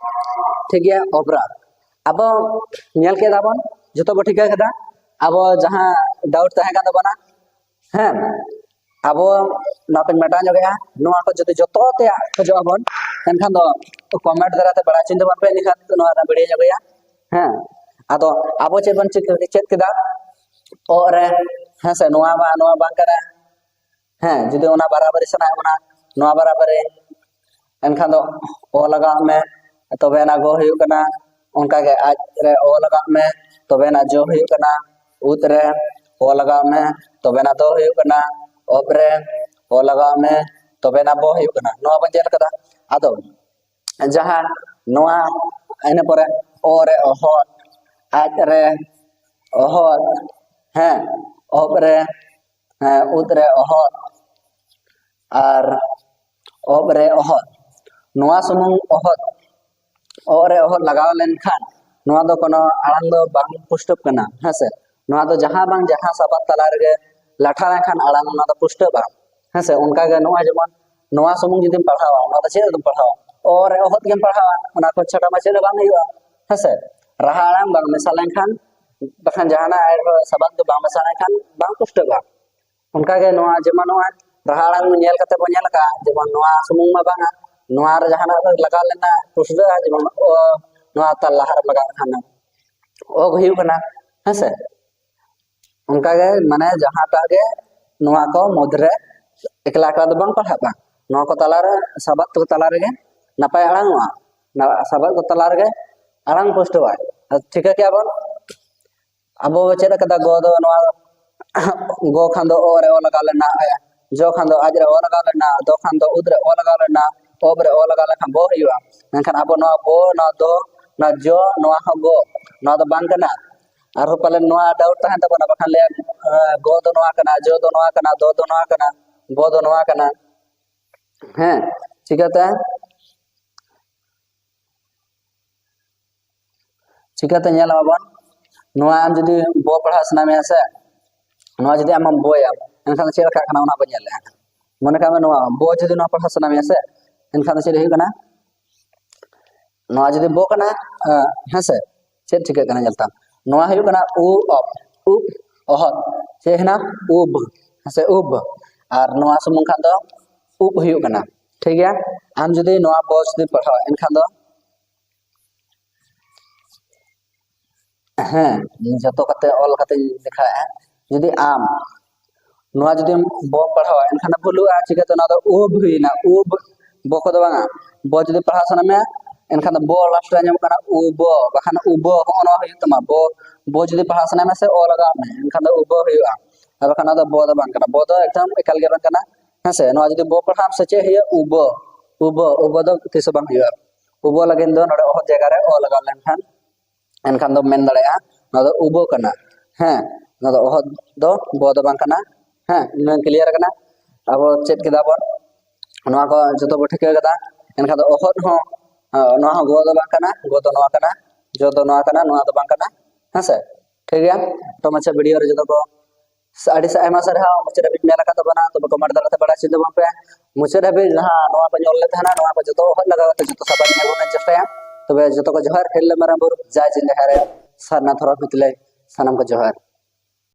ᱴᱷᱤᱠ ᱜᱮᱭᱟ, ᱚᱵᱽᱨᱟ᱾ ᱟᱵᱚ ᱧᱮᱞ ᱠᱮᱫᱟ ᱵᱚᱱ, ᱡᱚᱛᱚ ᱵᱚ ᱴᱷᱤᱠᱟᱹ ᱠᱮᱫᱟ᱾ ᱟᱵᱚ ᱡᱟᱦᱟᱸ ᱰᱟᱣᱩᱴ ᱛᱟᱦᱮᱸ ᱠᱟᱱ ᱛᱟᱵᱚᱱᱟ, ᱦᱮᱸ, ᱟᱵᱚ ᱱᱚᱣᱟ ᱠᱚᱧ ᱢᱮᱴᱟᱣ ᱧᱚᱜᱮᱜᱼᱟ᱾ ᱱᱚᱣᱟ ᱠᱚ ᱡᱩᱫᱤ ᱡᱚᱛᱚ ᱛᱮᱭᱟᱜ ᱠᱷᱚᱡᱚᱜ ᱟᱵᱚᱱ, ᱮᱱᱠᱷᱟᱱ ᱫᱚ ᱠᱚᱢᱮᱱᱴ ᱫᱟᱨᱟᱭ ᱛᱮ ᱵᱟᱲᱟᱭ ᱦᱚᱪᱚᱧ ᱛᱟᱵᱚᱱ ᱯᱮ, ᱤᱱᱟᱹᱠᱷᱟᱱ ᱱᱚᱣᱟ ᱨᱮᱱᱟᱜ ᱵᱷᱤᱰᱤᱭᱳ ᱧᱚᱜᱮᱜᱼᱟ᱾ ᱦᱮᱸ, ᱟᱫᱚ ᱟᱵᱚ ᱪᱮᱫ ᱵᱚᱱ ᱪᱮᱫ, ᱪᱮᱫ ᱠᱮᱫᱟ? ᱚ ᱨᱮ, ᱦᱮᱸ ᱥᱮ, ᱱᱚᱣᱟ ᱢᱟ ᱱᱚᱣᱟ ᱵᱟᱝ ᱠᱟᱱᱟ᱾ ᱦᱮᱸ, ᱡᱩᱫᱤ ᱚᱱᱟ ᱵᱟᱨᱟᱵᱟᱨᱤ ᱥᱟᱱᱟᱭᱮᱫ ᱵᱚᱱᱟ, ᱱᱚᱣᱟ ᱵᱟᱨᱟᱵᱟᱨᱤ, ᱮᱱᱠᱷᱟᱱ ᱫᱚ ᱚ ᱞᱟᱜᱟᱣ ᱢᱮ, ᱛᱚᱵᱮᱱᱟ ᱜᱚ ᱦᱩᱭᱩᱜ ᱠᱟᱱᱟ᱾ ᱚᱱᱠᱟᱜᱮ ᱟᱡ ᱨᱮ ᱚ ᱞᱟᱜᱟᱣ ᱢᱮ, ᱛᱚᱵᱮᱱᱟ ᱡᱚ ᱦᱩᱭᱩᱜ ᱠᱟᱱᱟ᱾ ᱩᱫ ᱨᱮ ᱚ ᱞᱟᱜᱟᱣ ᱢᱮ, ᱛᱚᱵᱮᱱᱟ ᱫᱚ ᱦᱩᱭᱩᱜ ᱠᱟᱱᱟ᱾ ᱚᱵ ᱨᱮ ᱚ ᱞᱟᱜᱟᱣ ᱢᱮ, ᱛᱚᱵᱮᱱᱟ ᱵᱚ ᱦᱩᱭᱩᱜ ᱠᱟᱱᱟ᱾ ᱱᱚᱣᱟ ᱵᱚᱱ ᱧᱮᱞ ᱠᱟᱫᱟ᱾ ᱟᱫᱚ ᱡᱟᱦᱟᱸ ᱱᱚᱣᱟ, ᱤᱱᱟᱹ ᱯᱚᱨᱮ ᱚ ᱨᱮ ᱚᱦᱚᱫ, ᱟᱡ ᱨᱮ ᱚᱦᱚᱫ, ᱦᱮᱸ, ᱚᱵ ᱨᱮ, ᱦᱮᱸ, ᱩᱫ ᱨᱮ ᱚᱦᱚᱫ, ᱟᱨ ᱚᱵ ᱨᱮ ᱚᱦᱚᱫ᱾ ᱱᱚᱣᱟ ᱥᱩᱢᱩᱝ ᱚᱦᱚᱫ, ᱚ ᱨᱮ ᱚᱦᱚᱫ ᱞᱟᱜᱟᱣ ᱞᱮᱱᱠᱷᱟᱱ ᱱᱚᱣᱟ ᱫᱚ ᱠᱳᱱᱳ ᱟᱲᱟᱝ ᱫᱚ ᱵᱟᱝ ᱯᱩᱥᱴᱟᱹᱜ ᱠᱟᱱᱟ, ᱦᱮᱸᱥᱮ᱾ ᱱᱚᱣᱟ ᱫᱚ ᱡᱟᱦᱟᱸ ᱵᱟᱝ ᱡᱟᱦᱟᱸ ᱥᱟᱵᱟᱫ ᱛᱟᱞᱟ ᱨᱮᱜᱮ ᱞᱟᱴᱷᱟ ᱞᱮᱱᱠᱷᱟᱱ ᱟᱲᱟᱝ ᱚᱱᱟ ᱫᱚ ᱯᱩᱥᱴᱟᱹᱜᱼᱟ, ᱦᱮᱸᱥᱮ᱾ ᱚᱱᱠᱟᱜᱮ ᱱᱚᱣᱟ ᱡᱮᱢᱚᱱ ᱱᱚᱣᱟ ᱥᱩᱢᱩᱝ ᱡᱩᱫᱤᱢ ᱯᱟᱲᱦᱟᱣᱟ, ᱚᱱᱟ ᱫᱚ ᱪᱮᱫ ᱟᱫᱚᱢ ᱯᱟᱲᱦᱟᱣᱟ? ᱚ ᱨᱮ ᱚᱦᱚᱫ ᱜᱮᱢ ᱯᱟᱲᱦᱟᱣᱟ, ᱚᱱᱟ ᱠᱷᱚᱱ ᱪᱷᱟᱰᱟ ᱢᱟ ᱪᱮᱫ ᱦᱚᱸ ᱵᱟᱝ ᱦᱩᱭᱩᱜᱼᱟ, ᱦᱮᱸᱥᱮ᱾ ᱨᱟᱦᱟ ᱟᱲᱟᱝ ᱵᱟᱝ ᱢᱮᱥᱟ ᱞᱮᱱᱠᱷᱟᱱ, ᱵᱟᱠᱷᱟᱱ ᱡᱟᱦᱟᱱᱟᱜ ᱟᱨᱦᱚᱸ ᱥᱟᱵᱟᱫ ᱫᱚ ᱵᱟᱝ ᱢᱮᱥᱟ ᱞᱮᱱᱠᱷᱟᱱ ᱵᱟᱝ ᱯᱩᱥᱴᱟᱹᱜᱼᱟ᱾ ᱚᱱᱠᱟᱜᱮ ᱱᱚᱣᱟ ᱡᱮᱢᱚᱱ ᱱᱚᱣᱟ ᱨᱟᱦᱟ ᱟᱲᱟᱝ ᱧᱮᱞ ᱠᱟᱛᱮ ᱵᱚᱱ ᱧᱮᱞ ᱟᱠᱟᱫᱼᱟ, ᱡᱮᱢᱚᱱ ᱱᱚᱣᱟ ᱥᱩᱢᱩᱝ ᱢᱟ ᱵᱟᱝᱟ, ᱱᱚᱣᱟ ᱨᱮ ᱡᱟᱦᱟᱱᱟᱜ ᱨᱮ ᱞᱟᱜᱟᱣ ᱞᱮᱱᱟ ᱯᱩᱥᱴᱟᱹᱜᱼᱟ, ᱡᱮᱢᱚᱱ ᱚ, ᱱᱚᱣᱟ ᱛᱟᱨ ᱞᱟᱦᱟ ᱨᱮ ᱞᱟᱜᱟᱣ ᱠᱷᱟᱱ ᱚ ᱦᱩᱭᱩᱜ ᱠᱟᱱᱟ, ᱦᱮᱸᱥᱮ᱾ ᱚᱱᱠᱟᱜᱮ ᱢᱟᱱᱮ ᱡᱟᱦᱟᱸᱴᱟᱜ ᱜᱮ ᱱᱚᱣᱟ ᱠᱚ ᱢᱩᱫᱽᱨᱮ ᱮᱠᱞᱟ ᱮᱠᱞᱟ ᱫᱚ ᱵᱟᱝ ᱯᱟᱲᱦᱟᱜᱼᱟ, ᱱᱚᱣᱟ ᱠᱚ ᱛᱟᱞᱟᱨᱮ ᱥᱟᱵᱟᱫ ᱠᱚ ᱛᱟᱞᱟ ᱨᱮᱜᱮ ᱱᱟᱯᱟᱭ ᱟᱲᱟᱝᱚᱜᱼᱟ, ᱱᱚᱣᱟ ᱥᱟᱵᱟᱫ ᱠᱚ ᱛᱟᱞᱟ ᱨᱮᱜᱮ ᱟᱲᱟᱝ ᱯᱩᱥᱴᱟᱹᱣᱟᱭ᱾ ᱟᱨ ᱴᱷᱤᱠᱟᱹ ᱠᱮᱜᱼᱟ ᱵᱚᱱ, ᱟᱵᱚ ᱪᱮᱫ ᱠᱟᱫᱟ ᱜᱚ ᱫᱚ ᱱᱚᱣᱟ ᱜᱚ ᱠᱷᱟᱱ ᱫᱚ ᱚ ᱨᱮ ᱚ ᱞᱟᱜᱟᱣ ᱞᱮᱱᱟ, ᱡᱚ ᱠᱷᱟᱱ ᱫᱚ ᱟᱡ ᱨᱮ ᱚ ᱞᱟᱜᱟᱣ ᱞᱮᱱᱟ, ᱫᱚ ᱠᱷᱟᱱ ᱫᱚ ᱩᱫ ᱨᱮ ᱚ ᱞᱟᱜᱟᱣ ᱞᱮᱱᱟ, ᱚᱵ ᱨᱮ ᱚ ᱞᱟᱜᱟᱣ ᱞᱮᱱᱠᱷᱟᱱ ᱵᱚ ᱦᱩᱭᱩᱜᱼᱟ᱾ ᱢᱮᱱᱠᱷᱟᱱ ᱟᱵᱚ ᱱᱚᱣᱟ ᱵᱚ, ᱱᱚᱣᱟ ᱫᱚ, ᱱᱚᱣᱟ ᱡᱚ, ᱱᱚᱣᱟ ᱦᱚᱸ ᱜᱚ, ᱱᱚᱣᱟ ᱫᱚ ᱵᱟᱝ ᱠᱟᱱᱟ᱾ ᱟᱨᱦᱚᱸ ᱯᱟᱞᱮᱱ ᱱᱚᱣᱟ ᱰᱟᱣᱩᱴ ᱛᱟᱦᱮᱱ ᱛᱟᱵᱚᱱᱟ, ᱵᱟᱠᱷᱟᱱ ᱞᱟᱹᱭᱟ, ᱟᱸ, ᱜᱚ ᱫᱚ ᱱᱚᱣᱟ ᱠᱟᱱᱟ, ᱡᱚ ᱫᱚ ᱱᱚᱣᱟ ᱠᱟᱱᱟ, ᱫᱚ ᱫᱚ ᱱᱚᱣᱟ ᱠᱟᱱᱟ, ᱵᱚ ᱫᱚ ᱱᱚᱣᱟ ᱠᱟᱱᱟ᱾ ᱦᱮᱸ, ᱪᱤᱠᱟᱹᱛᱮ? ᱪᱤᱠᱟᱹᱛᱮ ᱧᱮᱞ ᱟᱵᱚᱱ? ᱱᱚᱣᱟ ᱟᱢ ᱡᱩᱫᱤ ᱵᱚ ᱯᱟᱲᱦᱟᱣ ᱥᱟᱱᱟ ᱢᱮᱭᱟ ᱥᱮ, ᱱᱚᱣᱟ ᱡᱩᱫᱤ ᱟᱢᱮᱢ ᱵᱚᱭᱟᱢ, ᱮᱱᱠᱷᱟᱱ ᱫᱚ ᱪᱮᱫ ᱞᱮᱠᱟᱜ ᱠᱟᱱᱟ ᱚᱱᱟ ᱵᱚᱱ ᱧᱮᱞ ᱞᱮᱜᱼᱟ᱾ ᱢᱚᱱᱮ ᱠᱟᱜ ᱢᱮ ᱱᱚᱣᱟ ᱵᱚ ᱡᱩᱫᱤ ᱱᱚᱣᱟ ᱯᱟᱲᱦᱟᱣ ᱥᱟᱱᱟ ᱢᱮᱭᱟ ᱥᱮ, ᱮᱱᱠᱷᱟᱱ ᱫᱚ ᱪᱮᱫ ᱦᱩᱭᱩᱜ ᱠᱟᱱᱟ? ᱱᱚᱣᱟ ᱡᱩᱫᱤ ᱵᱚ ᱠᱟᱱᱟ, ᱟᱸ, ᱦᱮᱸᱥᱮ, ᱪᱮᱫ ᱪᱤᱠᱟᱹᱜ ᱠᱟᱱᱟ ᱧᱮᱞ ᱛᱟᱢ᱾ ᱱᱚᱣᱟ ᱦᱩᱭᱩᱜ ᱠᱟᱱᱟ ᱩ ᱚᱯ, ᱩᱵ ᱚᱦᱚᱫ, ᱪᱮᱫ ᱦᱮᱱᱟ? ᱩᱵ, ᱦᱮᱸᱥᱮ, ᱩᱵ᱾ ᱟᱨ ᱱᱚᱣᱟ ᱥᱩᱢᱩᱝ ᱠᱷᱟᱱ ᱫᱚ ᱩᱵ ᱦᱩᱭᱩᱜ ᱠᱟᱱᱟ᱾ ᱴᱷᱤᱠ ᱜᱮᱭᱟ, ᱟᱢ ᱡᱩᱫᱤ ᱱᱚᱣᱟ ᱵᱚ ᱡᱩᱫᱤ ᱯᱟᱲᱦᱟᱣᱟ, ᱮᱱᱠᱷᱟᱱ ᱫᱚ, ᱦᱮᱸ, ᱡᱚᱛᱚ ᱠᱟᱛᱮ ᱚᱞ ᱠᱟᱛᱮᱧ ᱫᱮᱠᱷᱟᱣᱮᱫᱼᱟ᱾ ᱡᱩᱫᱤ ᱟᱢ ᱱᱚᱣᱟ ᱡᱩᱫᱤᱢ ᱵᱚᱢ ᱯᱟᱲᱦᱟᱣᱟ, ᱮᱱᱠᱷᱟᱱ ᱫᱚ ᱵᱷᱩᱞᱩᱜᱼᱟ᱾ ᱪᱤᱠᱟᱹᱛᱮ? ᱱᱚᱣᱟ ᱫᱚ ᱩᱵ ᱦᱩᱭᱱᱟ, ᱩᱵ, ᱵᱚ ᱠᱚᱫᱚ ᱵᱟᱝᱟ᱾ ᱵᱚ ᱡᱩᱫᱤ ᱯᱟᱲᱦᱟᱣ ᱥᱟᱱᱟ ᱢᱮᱭᱟ, ᱮᱱᱠᱷᱟᱱ ᱫᱚ ᱵᱚ ᱞᱟᱥᱴ ᱨᱮ ᱟᱸᱡᱚᱢᱚᱜ ᱠᱟᱱᱟ ᱩᱵᱚ, ᱵᱟᱠᱷᱟᱱ ᱩᱵᱚ, ᱦᱚᱸᱜᱼᱚ ᱱᱚᱣᱟ ᱦᱩᱭᱩᱜ ᱛᱟᱢᱟ᱾ ᱵᱚ, ᱵᱚ ᱡᱩᱫᱤ ᱯᱟᱲᱦᱟᱣ ᱥᱟᱱᱟᱭᱮᱫ ᱢᱮᱭᱟ ᱥᱮ ᱚ ᱞᱟᱜᱟᱣ ᱢᱮ, ᱮᱱᱠᱷᱟᱱ ᱫᱚ ᱩᱵᱚ ᱦᱩᱭᱩᱜᱼᱟ, ᱟᱨ ᱵᱟᱠᱷᱟᱱ ᱚᱱᱟ ᱫᱚ ᱵᱚ ᱫᱚ ᱵᱟᱝ ᱠᱟᱱᱟ᱾ ᱵᱚ ᱫᱚ ᱮᱠᱫᱚᱢ ᱮᱠᱟᱞ ᱜᱮ ᱵᱟᱝ ᱠᱟᱱᱟ᱾ ᱦᱮᱸ ᱥᱮ, ᱱᱚᱣᱟ ᱡᱩᱫᱤ ᱵᱚ ᱯᱟᱲᱦᱟᱣ ᱥᱮ ᱪᱮᱫ ᱦᱩᱭᱩᱜᱼᱟ? ᱩᱵᱚ, ᱩᱵᱚ, ᱩᱵᱚ ᱫᱚ ᱛᱤᱥ ᱦᱚᱸ ᱵᱟᱝ ᱦᱩᱭᱩᱜᱼᱟ᱾ ᱩᱵᱚ ᱞᱟᱹᱜᱤᱫ ᱫᱚ ᱱᱚᱰᱮ ᱚᱦᱚᱫ ᱡᱟᱭᱜᱟ ᱨᱮ ᱚ ᱞᱟᱜᱟᱣ ᱞᱮᱱᱠᱷᱟᱱ, ᱮᱱᱠᱷᱟᱱ ᱫᱚᱢ ᱢᱮᱱ ᱫᱟᱲᱮᱭᱟᱜᱼᱟ ᱱᱚᱣᱟ ᱫᱚ ᱩᱵᱚ ᱠᱟᱱᱟ᱾ ᱦᱮᱸ, ᱱᱚᱣᱟ ᱫᱚ ᱚᱦᱚᱫ ᱫᱚ ᱵᱚ ᱫᱚ ᱵᱟᱝ ᱠᱟᱱᱟ᱾ ᱦᱮᱸ, ᱱᱤᱱᱟᱹᱝ ᱠᱞᱤᱭᱟᱨ ᱠᱟᱱᱟ, ᱟᱵᱚ ᱪᱮᱫ ᱠᱮᱫᱟ ᱵᱚᱱ, ᱱᱚᱣᱟ ᱠᱚ ᱡᱚᱛᱚ ᱵᱚ ᱴᱷᱤᱠᱟᱹ ᱠᱟᱫᱟ᱾ ᱮᱱᱠᱷᱟᱱ ᱫᱚ ᱚᱦᱚᱫ ᱦᱚᱸ, ᱦᱮᱸ, ᱱᱚᱣᱟ ᱦᱚᱸ ᱜᱚ ᱫᱚ ᱵᱟᱝ ᱠᱟᱱᱟ, ᱜᱚ ᱫᱚ ᱱᱚᱣᱟ ᱠᱟᱱᱟ, ᱡᱚ ᱫᱚ ᱱᱚᱣᱟ ᱠᱟᱱᱟ, ᱱᱚᱣᱟ ᱫᱚ ᱵᱟᱝ ᱠᱟᱱᱟ᱾ ᱦᱮᱸ ᱥᱮ, ᱴᱷᱤᱠ ᱜᱮᱭᱟ᱾ ᱛᱚ ᱢᱟᱪᱷᱟ, ᱵᱷᱤᱰᱤᱭᱳ ᱨᱮ ᱡᱚᱛᱚ ᱠᱚ ᱟᱹᱰᱤ ᱥᱟ-, ᱟᱭᱢᱟ ᱥᱟᱨᱦᱟᱣ, ᱢᱩᱪᱟᱹᱫ ᱦᱟᱹᱵᱤᱡ ᱧᱮᱞ ᱟᱠᱟᱫ ᱛᱟᱵᱚᱱᱟ, ᱛᱚᱵᱮ ᱠᱚᱢᱮᱱᱴ ᱫᱟᱨᱟᱭ ᱛᱮ ᱵᱟᱲᱟᱭ ᱦᱚᱪᱚ ᱛᱟᱵᱚᱱ ᱯᱮ᱾ ᱢᱩᱪᱟᱹᱫ ᱦᱟᱹᱵᱤᱡ ᱡᱟᱦᱟᱸ ᱱᱚᱣᱟ ᱠᱚ ᱧᱮᱞ ᱞᱮᱫ ᱛᱟᱦᱮᱱᱟ, ᱱᱚᱣᱟ ᱠᱚ ᱡᱚᱛᱚ ᱚᱦᱚᱫ ᱞᱟᱜᱟᱣ ᱠᱟᱛᱮ ᱡᱚᱛᱚ ᱥᱟᱯᱟᱵ ᱧᱮᱞ ᱵᱚᱱ ᱪᱮᱥᱴᱟᱭᱟ᱾ ᱛᱚᱵᱮ ᱡᱚᱛᱚ ᱠᱚ ᱡᱚᱦᱟᱨ, ᱦᱤᱨᱞᱟᱹ ᱢᱟᱨᱟᱝ ᱵᱩᱨᱩ ᱡᱟᱭ ᱡᱤᱱᱫᱟ ᱦᱟᱭ ᱨᱮ ᱥᱟᱨᱱᱟ ᱫᱷᱚᱨᱚᱢ ᱦᱤᱛᱞᱟᱹᱭ, ᱥᱟᱱᱟᱢ ᱠᱚ ᱡᱚᱦᱟᱨ᱾